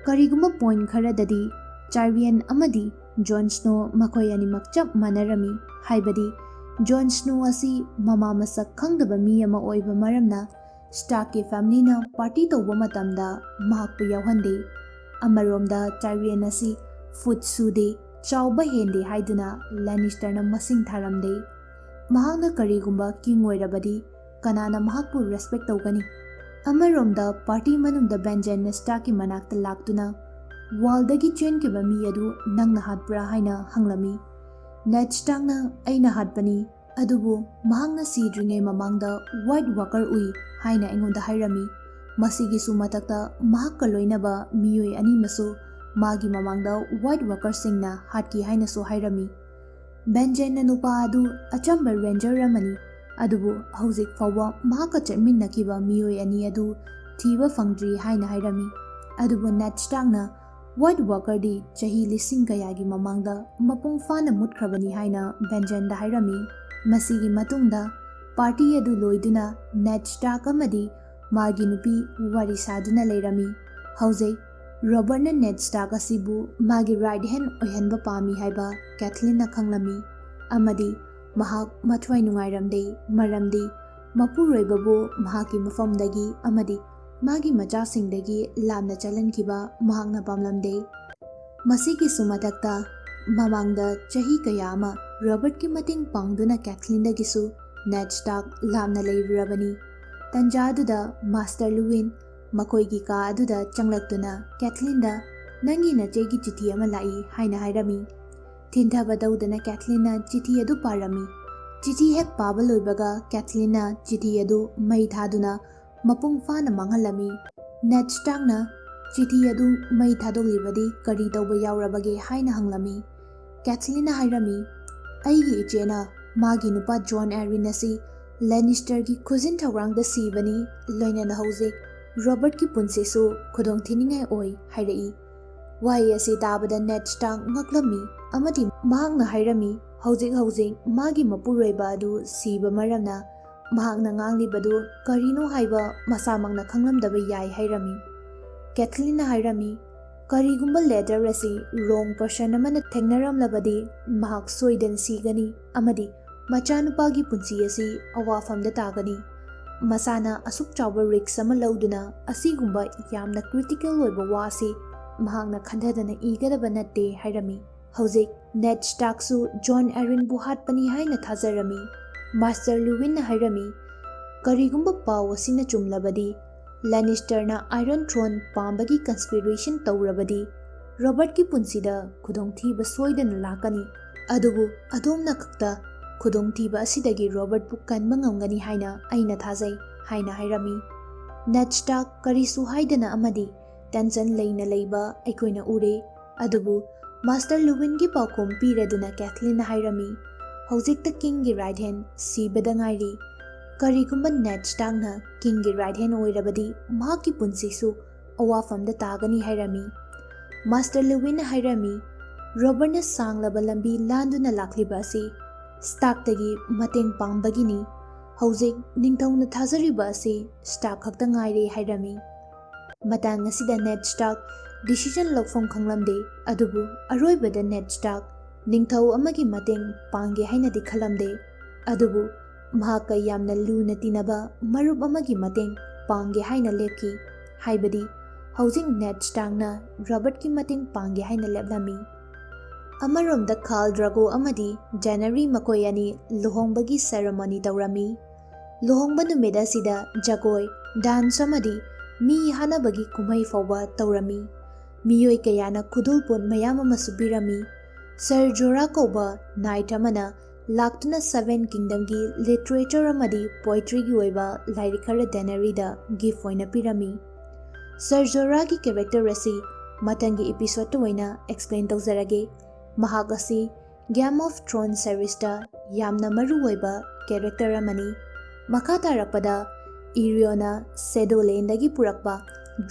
ꯀꯔꯤꯒꯨꯝꯕ ꯄꯣꯏꯟꯠ ꯈꯔꯗꯗꯤ ꯇꯥꯏꯔꯤꯌꯟ ꯑꯃꯗꯤ ꯖꯣꯟ ꯁ꯭ꯅꯣ ꯃꯈꯣꯏ ꯑꯅꯤꯃꯛ ꯆꯞ ꯃꯥꯟꯅꯔꯝꯃꯤ꯫ ꯍꯥꯏꯕꯗꯤ ꯖꯣꯟ ꯁ꯭ꯅꯣ ꯑꯁꯤ ꯃꯃꯥ ꯃꯁꯛ ꯈꯪꯗꯕ ꯃꯤ ꯑꯃ ꯑꯣꯏꯕ ꯃꯔꯝꯅ ꯁ꯭ꯇꯥꯔꯛꯀꯤ ꯐꯦꯃꯤꯂꯤꯅ ꯄꯥꯔꯇꯤ ꯇꯧꯕ ꯃꯇꯝꯗ ꯃꯍꯥꯛꯄꯨ ꯌꯥꯎꯍꯟꯗꯦ꯫ ꯑꯃꯔꯣꯝꯗ ꯇꯥꯏꯔꯤꯌꯟ ꯑꯁꯤ ꯐꯨꯠ ꯁꯨꯗꯦ, ꯆꯥꯎꯕ ꯍꯦꯟꯗꯦ ꯍꯥꯏꯗꯨꯅ ꯂꯦꯅꯤꯁꯇꯔꯅ ꯃꯁꯤꯡ ꯊꯥꯔꯝꯗꯦ꯫ ꯃꯍꯥꯛꯅ ꯀꯔꯤꯒꯨꯝꯕ ꯀꯤꯡ ꯑꯣꯏꯔꯕꯗꯤ ꯀꯅꯥꯅ ꯃꯍꯥꯛꯄꯨ ꯔꯦꯁꯄꯦꯛ ꯇꯧꯒꯅꯤ? ꯑꯃꯔꯣꯝꯗ ꯄꯥꯔꯇꯤ ꯃꯅꯨꯡꯗ ꯕꯦꯟꯖꯦꯟꯅ ꯁ꯭ꯇꯥꯔꯛꯀꯤ ꯃꯅꯥꯛꯇ ꯂꯥꯛꯇꯨꯅ ꯋꯥꯜꯗꯒꯤ ꯆꯦꯟꯈꯤꯕ ꯃꯤ ꯑꯗꯨ ꯅꯪꯅ ꯍꯥꯠꯄ꯭ꯔꯥ ꯍꯥꯏꯅ ꯍꯪꯂꯝꯃꯤ꯫ ꯅꯦꯗ ꯁ꯭ꯇꯥꯔꯛꯅ ꯑꯩꯅ ꯍꯥꯠꯄꯅꯤ, ꯑꯗꯨꯕꯨ ꯃꯍꯥꯛꯅ ꯁꯤꯗ꯭ꯔꯤꯉꯩ ꯃꯃꯥꯡꯗ ꯋꯥꯏꯠ ꯋꯥꯀꯔ ꯎꯏ ꯍꯥꯏꯅ ꯑꯩꯉꯣꯟꯗ ꯍꯥꯏꯔꯝꯃꯤ꯫ ꯃꯁꯤꯒꯤꯁꯨ ꯃꯊꯛꯇ ꯃꯍꯥꯛꯀ ꯂꯣꯏꯅꯕ ꯃꯤꯑꯣꯏ ꯑꯅꯤ ꯑꯃꯁꯨ ꯃꯥꯒꯤ ꯃꯃꯥꯡꯗ ꯋꯥꯏꯠ ꯋꯥꯀꯔꯁꯤꯡꯅ ꯍꯥꯠꯈꯤ ꯍꯥꯏꯅꯁꯨ ꯍꯥꯏꯔꯝꯃꯤ꯫ ꯕꯦꯟꯖꯦꯟꯅ ꯅꯨꯄꯥ ꯑꯗꯨ ꯑꯆꯝꯕ ꯔꯦꯟꯖꯔ ꯑꯃꯅꯤ, ꯑꯗꯨꯕꯨ ꯍꯧꯖꯤꯛ ꯐꯥꯎꯕ ꯃꯍꯥꯛꯀ ꯆꯠꯃꯤꯟꯅꯈꯤꯕ ꯃꯤꯑꯣꯏ ꯑꯅꯤ ꯑꯗꯨ ꯊꯤꯕ ꯐꯪꯗ꯭ꯔꯤ ꯍꯥꯏꯅ ꯍꯥꯏꯔꯝꯃꯤ꯫ ꯑꯗꯨꯕꯨ ꯅꯦꯗ ꯁ꯭ꯇꯥꯔꯛꯅ ꯋꯥꯏꯠ ꯋꯥꯀꯔꯗꯤ ꯆꯍꯤ ꯂꯤꯁꯤꯡ ꯀꯌꯥꯒꯤ ꯃꯃꯥꯡꯗ ꯃꯄꯨꯡ ꯐꯥꯅ ꯃꯨꯠꯈ꯭ꯔꯕꯅꯤ ꯍꯥꯏꯅ ꯕꯦꯟꯖꯦꯟꯗ ꯍꯥꯏꯔꯝꯃꯤ꯫ ꯃꯁꯤꯒꯤ ꯃꯇꯨꯡꯗ ꯄꯥꯔꯇꯤ ꯑꯗꯨ ꯂꯣꯏꯗꯨꯅ ꯅꯦꯗ ꯁ꯭ꯇꯥꯔꯛ ꯑꯃꯗꯤ ꯃꯥꯒꯤ ꯅꯨꯄꯤ ꯋꯥꯔꯤ ꯁꯥꯗꯨꯅ ꯂꯩꯔꯝꯃꯤ꯫ ꯍꯧꯖꯤꯛ ꯔꯣꯕꯔꯠꯅ ꯅꯦꯗ ꯁ꯭ꯇꯥꯔꯛ ꯑꯁꯤꯕꯨ ꯃꯥꯒꯤ ꯔꯥꯏꯠ ꯍꯦꯟ ꯑꯣꯏꯍꯟꯕ ꯄꯥꯝꯃꯤ ꯍꯥꯏꯕ ꯀꯦꯊꯂꯤꯟꯅ ꯈꯪꯂꯝꯃꯤ, ꯑꯃꯗꯤ ꯃꯍꯥꯛ ꯃꯊ꯭ꯋꯥꯏ ꯅꯨꯡꯉꯥꯏꯔꯝꯗꯦ, ꯃꯔꯝꯗꯤ ꯃꯄꯨꯔꯣꯏꯕꯕꯨ ꯃꯍꯥꯛꯀꯤ ꯃꯐꯝꯗꯒꯤ ꯑꯃꯗꯤ ꯃꯥꯒꯤ ꯃꯆꯥꯁꯤꯡꯗꯒꯤ ꯂꯥꯞꯅ ꯆꯠꯍꯟꯈꯤꯕ ꯃꯍꯥꯛꯅ ꯄꯥꯝꯂꯝꯗꯦ꯫ ꯃꯁꯤꯒꯤꯁꯨ ꯃꯊꯛꯇ, ꯃꯃꯥꯡꯗ ꯆꯍꯤ ꯀꯌꯥ ꯑꯃ ꯔꯣꯕꯔꯠꯀꯤ ꯃꯇꯦꯡ ꯄꯥꯡꯗꯨꯅ ꯀꯦꯊꯂꯤꯟꯗꯒꯤꯁꯨ ꯅꯦꯗ ꯁ꯭ꯇꯥꯔꯛ ꯂꯥꯞꯅ ꯂꯩꯔꯨꯔꯕꯅꯤ꯫ ꯇꯟꯖꯥ ꯑꯗꯨꯗ ꯃꯥꯁꯇꯔ ꯂꯨꯋꯤꯟ ꯃꯈꯣꯏꯒꯤ ꯀꯥ ꯑꯗꯨꯗ ꯆꯪꯂꯛꯇꯨꯅ ꯀꯦꯊꯂꯤꯟꯗ "ꯅꯪꯒꯤ ꯅꯆꯦꯒꯤ ꯆꯤꯊꯤ ꯑꯃ ꯂꯥꯛꯏ" ꯍꯥꯏꯅ ꯍꯥꯏꯔꯝꯃꯤ꯫ ꯊꯤꯟꯊꯕ ꯇꯧꯗꯅ ꯀꯦꯊꯂꯤꯟꯅ ꯆꯤꯊꯤ ꯑꯗꯨ ꯄꯥꯔꯝꯃꯤ꯫ ꯆꯤꯊꯤ ꯍꯦꯛ ꯄꯥꯕ ꯂꯣꯏꯕꯒ ꯀꯦꯊꯂꯤꯟꯅ ꯆꯤꯊꯤ ꯑꯗꯨ ꯃꯩ ꯊꯥꯗꯨꯅ ꯃꯄꯨꯡ ꯐꯥꯅ ꯃꯥꯡꯍꯜꯂꯝꯃꯤ꯫ ꯅꯦꯗ ꯁ꯭ꯇꯥꯔꯛꯅ ꯆꯤꯊꯤ ꯑꯗꯨ ꯃꯩ ꯊꯥꯗꯣꯛꯂꯤꯕꯗꯤ ꯀꯔꯤ ꯇꯧꯕ ꯌꯥꯎꯔꯕꯒꯦ ꯍꯥꯏꯅ ꯍꯪꯂꯝꯃꯤ꯫ ꯀꯦꯊꯂꯤꯟꯅ ꯍꯥꯏꯔꯝꯃꯤ, "ꯑꯩꯒꯤ ꯏꯆꯦꯅ ꯃꯥꯒꯤ ꯅꯨꯄꯥ ꯖꯣꯟ ꯑꯦꯔꯤꯟ ꯑꯁꯤ ꯂꯦꯅꯤꯁꯇꯔꯒꯤ ꯈꯨꯖꯤꯟ ꯊꯧꯔꯥꯡꯗ ꯁꯤꯕꯅꯤ, ꯂꯣꯏꯅꯅ ꯍꯧꯖꯤꯛ ꯔꯣꯕꯔꯠꯀꯤ ꯄꯨꯟꯁꯤꯁꯨ ꯈꯨꯗꯣꯡ ꯊꯤꯅꯤꯡꯉꯥꯏ ꯑꯣꯏ" ꯍꯥꯏꯔꯛꯏ꯫ ꯋꯥꯍꯩ ꯑꯁꯤ ꯇꯥꯕꯗ ꯅꯦꯗ ꯁ꯭ꯇꯥꯔꯛ ꯉꯛꯂꯝꯃꯤ ꯑꯃꯗꯤ ꯃꯍꯥꯛꯅ ꯍꯥꯏꯔꯝꯃꯤ, ꯍꯧꯖꯤꯛ ꯍꯧꯖꯤꯛ ꯃꯥꯒꯤ ꯃꯄꯨꯔꯣꯏꯕ ꯑꯗꯨ ꯁꯤꯕ ꯃꯔꯝꯅ ꯃꯍꯥꯛꯅ ꯉꯥꯡꯂꯤꯕꯗꯨ ꯀꯔꯤꯅꯣ ꯍꯥꯏꯕ ꯃꯁꯥꯃꯛꯅ ꯈꯪꯂꯝꯗꯕ ꯌꯥꯏ ꯍꯥꯏꯔꯝꯃꯤ꯫ ꯀꯦꯊꯂꯤꯟꯅ ꯍꯥꯏꯔꯝꯃꯤ, "ꯀꯔꯤꯒꯨꯝꯕ ꯂꯦꯇꯔ ꯑꯁꯤ ꯔꯣꯡ ꯄꯔꯁꯟ ꯑꯃꯅ ꯊꯦꯡꯅꯔꯝꯂꯕꯗꯤ ꯃꯍꯥꯛ ꯁꯣꯏꯗꯅ ꯁꯤꯒꯅꯤ ꯑꯃꯗꯤ ꯃꯆꯥꯅꯨꯄꯥꯒꯤ ꯄꯨꯟꯁꯤ ꯑꯁꯤ ꯑꯋꯥꯐꯝꯗ ꯇꯥꯒꯅꯤ꯫ ꯃꯁꯥꯅ ꯑꯁꯨꯛ ꯆꯥꯎꯕ ꯔꯤꯛꯁ ꯑꯃ ꯂꯧꯗꯨꯅ ꯑꯁꯤꯒꯨꯝꯕ ꯌꯥꯝꯅ ꯀ꯭ꯔꯤꯇꯤꯀꯦꯜ ꯑꯣꯏꯕ ꯋꯥ ꯑꯁꯤ ꯃꯍꯥꯛꯅ ꯈꯟꯊꯗꯅ ꯏꯒꯗꯕ ꯅꯠꯇꯦ" ꯍꯥꯏꯔꯝꯃꯤ꯫ ꯍꯧꯖꯤꯛ ꯅꯦꯗ ꯁ꯭ꯇꯥꯔꯛꯁꯨ ꯖꯣꯟ ꯑꯦꯔꯤꯟꯕꯨ ꯍꯥꯠꯄꯅꯤ ꯍꯥꯏꯅ ꯊꯥꯖꯔꯝꯃꯤ꯫ ꯃꯥꯁꯇꯔ ꯂꯨꯋꯤꯟꯅ ꯍꯥꯏꯔꯝꯃꯤ, "ꯀꯔꯤꯒꯨꯝꯕ ꯄꯥꯎ ꯑꯁꯤꯅ ꯆꯨꯝꯂꯕꯗꯤ, ꯂꯦꯅꯤꯁꯇꯔꯅ ꯑꯥꯏꯔꯟ ꯊ꯭ꯔꯣꯟ ꯄꯥꯝꯕꯒꯤ ꯀꯟꯁꯄꯤꯔꯦꯁꯟ ꯇꯧꯔꯕꯗꯤ, ꯔꯣꯕꯔꯠꯀꯤ ꯄꯨꯟꯁꯤꯗ ꯈꯨꯗꯣꯡꯊꯤꯕ ꯁꯣꯏꯗꯅ ꯂꯥꯛꯀꯅꯤ꯫ ꯑꯗꯨꯕꯨ ꯑꯗꯣꯝꯅ ꯈꯛꯇ ꯈꯨꯗꯣꯡꯊꯤꯕ ꯑꯁꯤꯗꯒꯤ ꯔꯣꯕꯔꯠꯄꯨ ꯀꯟꯕ ꯉꯝꯒꯅꯤ ꯍꯥꯏꯅ ꯑꯩꯅ ꯊꯥꯖꯩ" ꯍꯥꯏꯅ ꯍꯥꯏꯔꯝꯃꯤ꯫ ꯅꯦꯗ ꯁ꯭ꯇꯥꯔꯛ ꯀꯔꯤꯁꯨ ꯍꯥꯏꯗꯅ ꯑꯃꯗꯤ ꯇꯦꯟꯁꯟ ꯂꯩꯅ ꯂꯩꯕ ꯑꯩꯈꯣꯏꯅ ꯎꯔꯦ꯫ ꯑꯗꯨꯕꯨ ꯃꯥꯁꯇꯔ ꯂꯨꯋꯤꯟꯒꯤ ꯄꯥꯎꯈꯨꯝ ꯄꯤꯔꯗꯨꯅ ꯀꯦꯊꯂꯤꯟꯅ ꯍꯥꯏꯔꯝꯃꯤ, "ꯍꯧꯖꯤꯛꯇ ꯀꯤꯡꯒꯤ ꯔꯥꯏꯠ ꯍꯦꯟ ꯁꯤꯕꯗ ꯉꯥꯏꯔꯤ꯫ ꯀꯔꯤꯒꯨꯝꯕ ꯅꯦꯗ ꯁ꯭ꯇꯥꯔꯛꯅ ꯀꯤꯡꯒꯤ ꯔꯥꯏꯠ ꯍꯦꯟ ꯑꯣꯏꯔꯕꯗꯤ ꯃꯍꯥꯛꯀꯤ ꯄꯨꯟꯁꯤꯁꯨ ꯑꯋꯥꯐꯝꯗ ꯇꯥꯒꯅꯤ" ꯍꯥꯏꯔꯝꯃꯤ꯫ ꯃꯥꯁꯇꯔ ꯂꯨꯋꯤꯟꯅ ꯍꯥꯏꯔꯝꯃꯤ, "ꯔꯣꯕꯔꯠꯅ ꯁꯥꯡꯂꯕ ꯂꯝꯕꯤ ꯂꯥꯟꯗꯨꯅ ꯂꯥꯛꯂꯤꯕ ꯑꯁꯤ ꯁ꯭ꯇꯥꯔꯛꯇꯒꯤ ꯃꯇꯦꯡ ꯄꯥꯡꯕꯒꯤꯅꯤ꯫ ꯍꯧꯖꯤꯛ ꯅꯤꯡꯊꯧꯅ ꯊꯥꯖꯔꯤꯕ ꯑꯁꯤ ꯁ꯭ꯇꯥꯔꯛ ꯈꯛꯇ ꯉꯥꯏꯔꯦ" ꯍꯥꯏꯔꯝꯃꯤ꯫ ꯃꯇꯥꯡ ꯑꯁꯤꯗ ꯅꯦꯗ ꯁ꯭ꯇꯥꯔꯛ ꯗꯤꯁꯤꯖꯟ ꯂꯧꯐꯝ ꯈꯪꯂꯝꯗꯦ, ꯑꯗꯨꯕꯨ ꯑꯔꯣꯏꯕꯗ ꯅꯦꯗ ꯁ꯭ꯇꯥꯔꯛ ꯅꯤꯡꯊꯧ ꯑꯃꯒꯤ ꯃꯇꯦꯡ ꯄꯥꯡꯒꯦ ꯍꯥꯏꯅꯗꯤ ꯈꯜꯂꯝꯗꯦ꯫ ꯑꯗꯨꯕꯨ ꯃꯍꯥꯛꯀ ꯌꯥꯝꯅ ꯂꯨꯅ ꯇꯤꯟꯅꯕ ꯃꯔꯨꯞ ꯑꯃꯒꯤ ꯃꯇꯦꯡ ꯄꯥꯡꯒꯦ ꯍꯥꯏꯅ ꯂꯦꯞꯈꯤ, ꯍꯥꯏꯕꯗꯤ ꯍꯧꯖꯤꯛ ꯅꯦꯗ ꯁ꯭ꯇꯥꯔꯛꯅ ꯔꯣꯕꯔꯠꯀꯤ ꯃꯇꯦꯡ ꯄꯥꯡꯒꯦ ꯍꯥꯏꯅ ꯂꯦꯞꯂꯝꯃꯤ꯫ ꯑꯃꯔꯣꯝꯗ ꯈꯥꯜ ꯗ꯭ꯔꯥꯒꯣ ꯑꯃꯗꯤ ꯖꯦꯅꯔꯤ ꯃꯈꯣꯏ ꯑꯅꯤ ꯂꯨꯍꯣꯡꯕꯒꯤ ꯁꯦꯔꯦꯃꯣꯅꯤ ꯇꯧꯔꯝꯃꯤ꯫ ꯂꯨꯍꯣꯡꯕ ꯅꯨꯃꯤꯠ ꯑꯁꯤꯗ ꯖꯒꯣꯏ, ꯗꯥꯟꯁ ꯑꯃꯗꯤ ꯃꯤ ꯍꯥꯠꯅꯕꯒꯤ ꯀꯨꯝꯍꯩ ꯐꯥꯎꯕ ꯇꯧꯔꯝꯃꯤ꯫ ꯃꯤꯑꯣꯏ ꯀꯌꯥꯅ ꯈꯨꯗꯣꯜꯄꯣꯠ ꯃꯌꯥꯝ ꯑꯃꯁꯨ ꯄꯤꯔꯝꯃꯤ꯫ ꯁꯔ ꯖꯣꯔꯥ ꯀꯧꯕ ꯅꯥꯏꯠ ꯑꯃꯅ ꯂꯥꯛꯇꯨꯅ Seven Kingdomꯒꯤ literature ꯑꯃꯗꯤ poetryꯒꯤ ꯑꯣꯏꯕ ꯂꯥꯏꯔꯤꯛ ꯈꯔ Daenerysꯗ gift ꯑꯣꯏꯅ ꯄꯤꯔꯝꯃꯤ꯫ Ser Jorahꯒꯤ character ꯑꯁꯤ ꯃꯊꯪꯒꯤ episodeꯇ ꯑꯣꯏꯅ explain ꯇꯧꯖꯔꯒꯦ꯫ ꯃꯍꯥꯛ ꯑꯁꯤ Game of Thrones seriesꯇ ꯌꯥꯝꯅ ꯃꯔꯨꯑꯣꯏꯕ character ꯑꯃꯅꯤ꯫ ꯃꯈꯥ ꯇꯥꯔꯛꯄꯗ Aerioꯅ Shadowlandꯗꯒꯤ ꯄꯨꯔꯛꯄ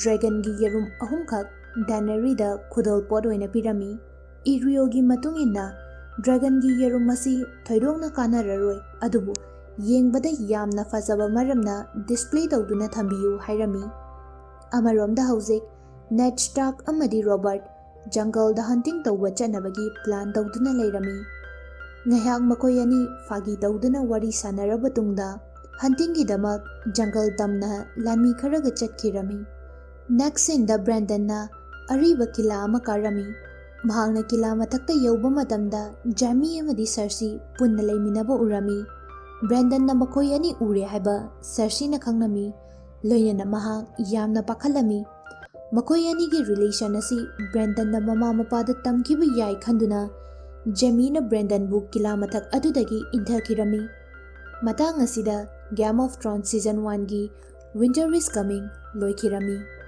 dragonꯒꯤ ꯌꯦꯔꯨꯝ ꯑꯍꯨꯝꯈꯛ Daenerysꯗ ꯈꯨꯗꯣꯜꯄꯣꯠ ꯑꯣꯏꯅ ꯄꯤꯔꯝꯃꯤ꯫ Aerioꯒꯤ ꯃꯇꯨꯡ ꯏꯟꯅ dragonꯒꯤ ꯌꯦꯔꯨꯝ ꯑꯁꯤ ꯊꯣꯏꯗꯣꯛꯅ ꯀꯥꯟꯅꯔꯔꯣꯏ, ꯑꯗꯨꯕꯨ ꯌꯦꯡꯕꯗ ꯌꯥꯝꯅ ꯐꯖꯕ ꯃꯔꯝꯅ display ꯇꯧꯗꯨꯅ ꯊꯝꯕꯤꯌꯨ ꯍꯥꯏꯔꯝꯃꯤ꯫ ꯑꯃꯔꯣꯝꯗ ꯍꯧꯖꯤꯛ Ned Stark ꯑꯃꯗꯤ Robert jungleꯗ hunting ꯇꯧꯕ ꯆꯠꯅꯕꯒꯤ plan ꯇꯧꯗꯨꯅ ꯂꯩꯔꯝꯃꯤ꯫ ꯉꯥꯏꯍꯥꯛ ꯃꯈꯣꯏ ꯑꯅꯤ ꯐꯥꯒꯤ ꯇꯧꯗꯨꯅ ꯋꯥꯔꯤ ꯁꯥꯟꯅꯔꯕ ꯇꯨꯡꯗ huntingꯒꯤꯗꯃꯛ jungle ꯇꯝꯅ ꯂꯥꯟꯃꯤ ꯈꯔꯒ ꯆꯠꯈꯤꯔꯝꯃꯤ꯫ Next sceneꯗ Brandonꯅ ꯑꯔꯤꯕ ꯀꯤꯂꯥ ꯑꯃ ꯀꯥꯔꯝꯃꯤ꯫ ꯃꯍꯥꯛꯅ ꯀꯤꯂꯥ ꯃꯊꯛꯇ ꯌꯧꯕ ꯃꯇꯝꯗ Jaime ꯑꯃꯗꯤ Cersei ꯄꯨꯟꯅ ꯂꯩꯃꯤꯟꯅꯕ ꯎꯔꯝꯃꯤ꯫ Brandonꯅ ꯃꯈꯣꯏ ꯑꯅꯤ ꯎꯔꯦ ꯍꯥꯏꯕ Cerseiꯅ ꯈꯪꯂꯝꯃꯤ꯫ ꯂꯣꯏꯅꯅ ꯃꯍꯥꯛ ꯌꯥꯝꯅ ꯄꯥꯈꯠꯂꯝꯃꯤ꯫ ꯃꯈꯣꯏ ꯑꯅꯤꯒꯤ relation ꯑꯁꯤ Brandonꯅ ꯃꯃꯥ ꯃꯄꯥꯗ ꯇꯝꯈꯤꯕ ꯌꯥꯏ ꯈꯟꯗꯨꯅ Jaimeꯅ Brandonꯕꯨ ꯀꯤꯂꯥ ꯃꯊꯛ ꯑꯗꯨꯗꯒꯤ ꯏꯟꯊꯈꯤꯔꯝꯃꯤ꯫ ꯃꯇꯥꯡ ꯑꯁꯤꯗ Game of Thrones season oneꯒꯤ Winter is Coming ꯂꯣꯏꯈꯤꯔꯝꯃꯤ꯫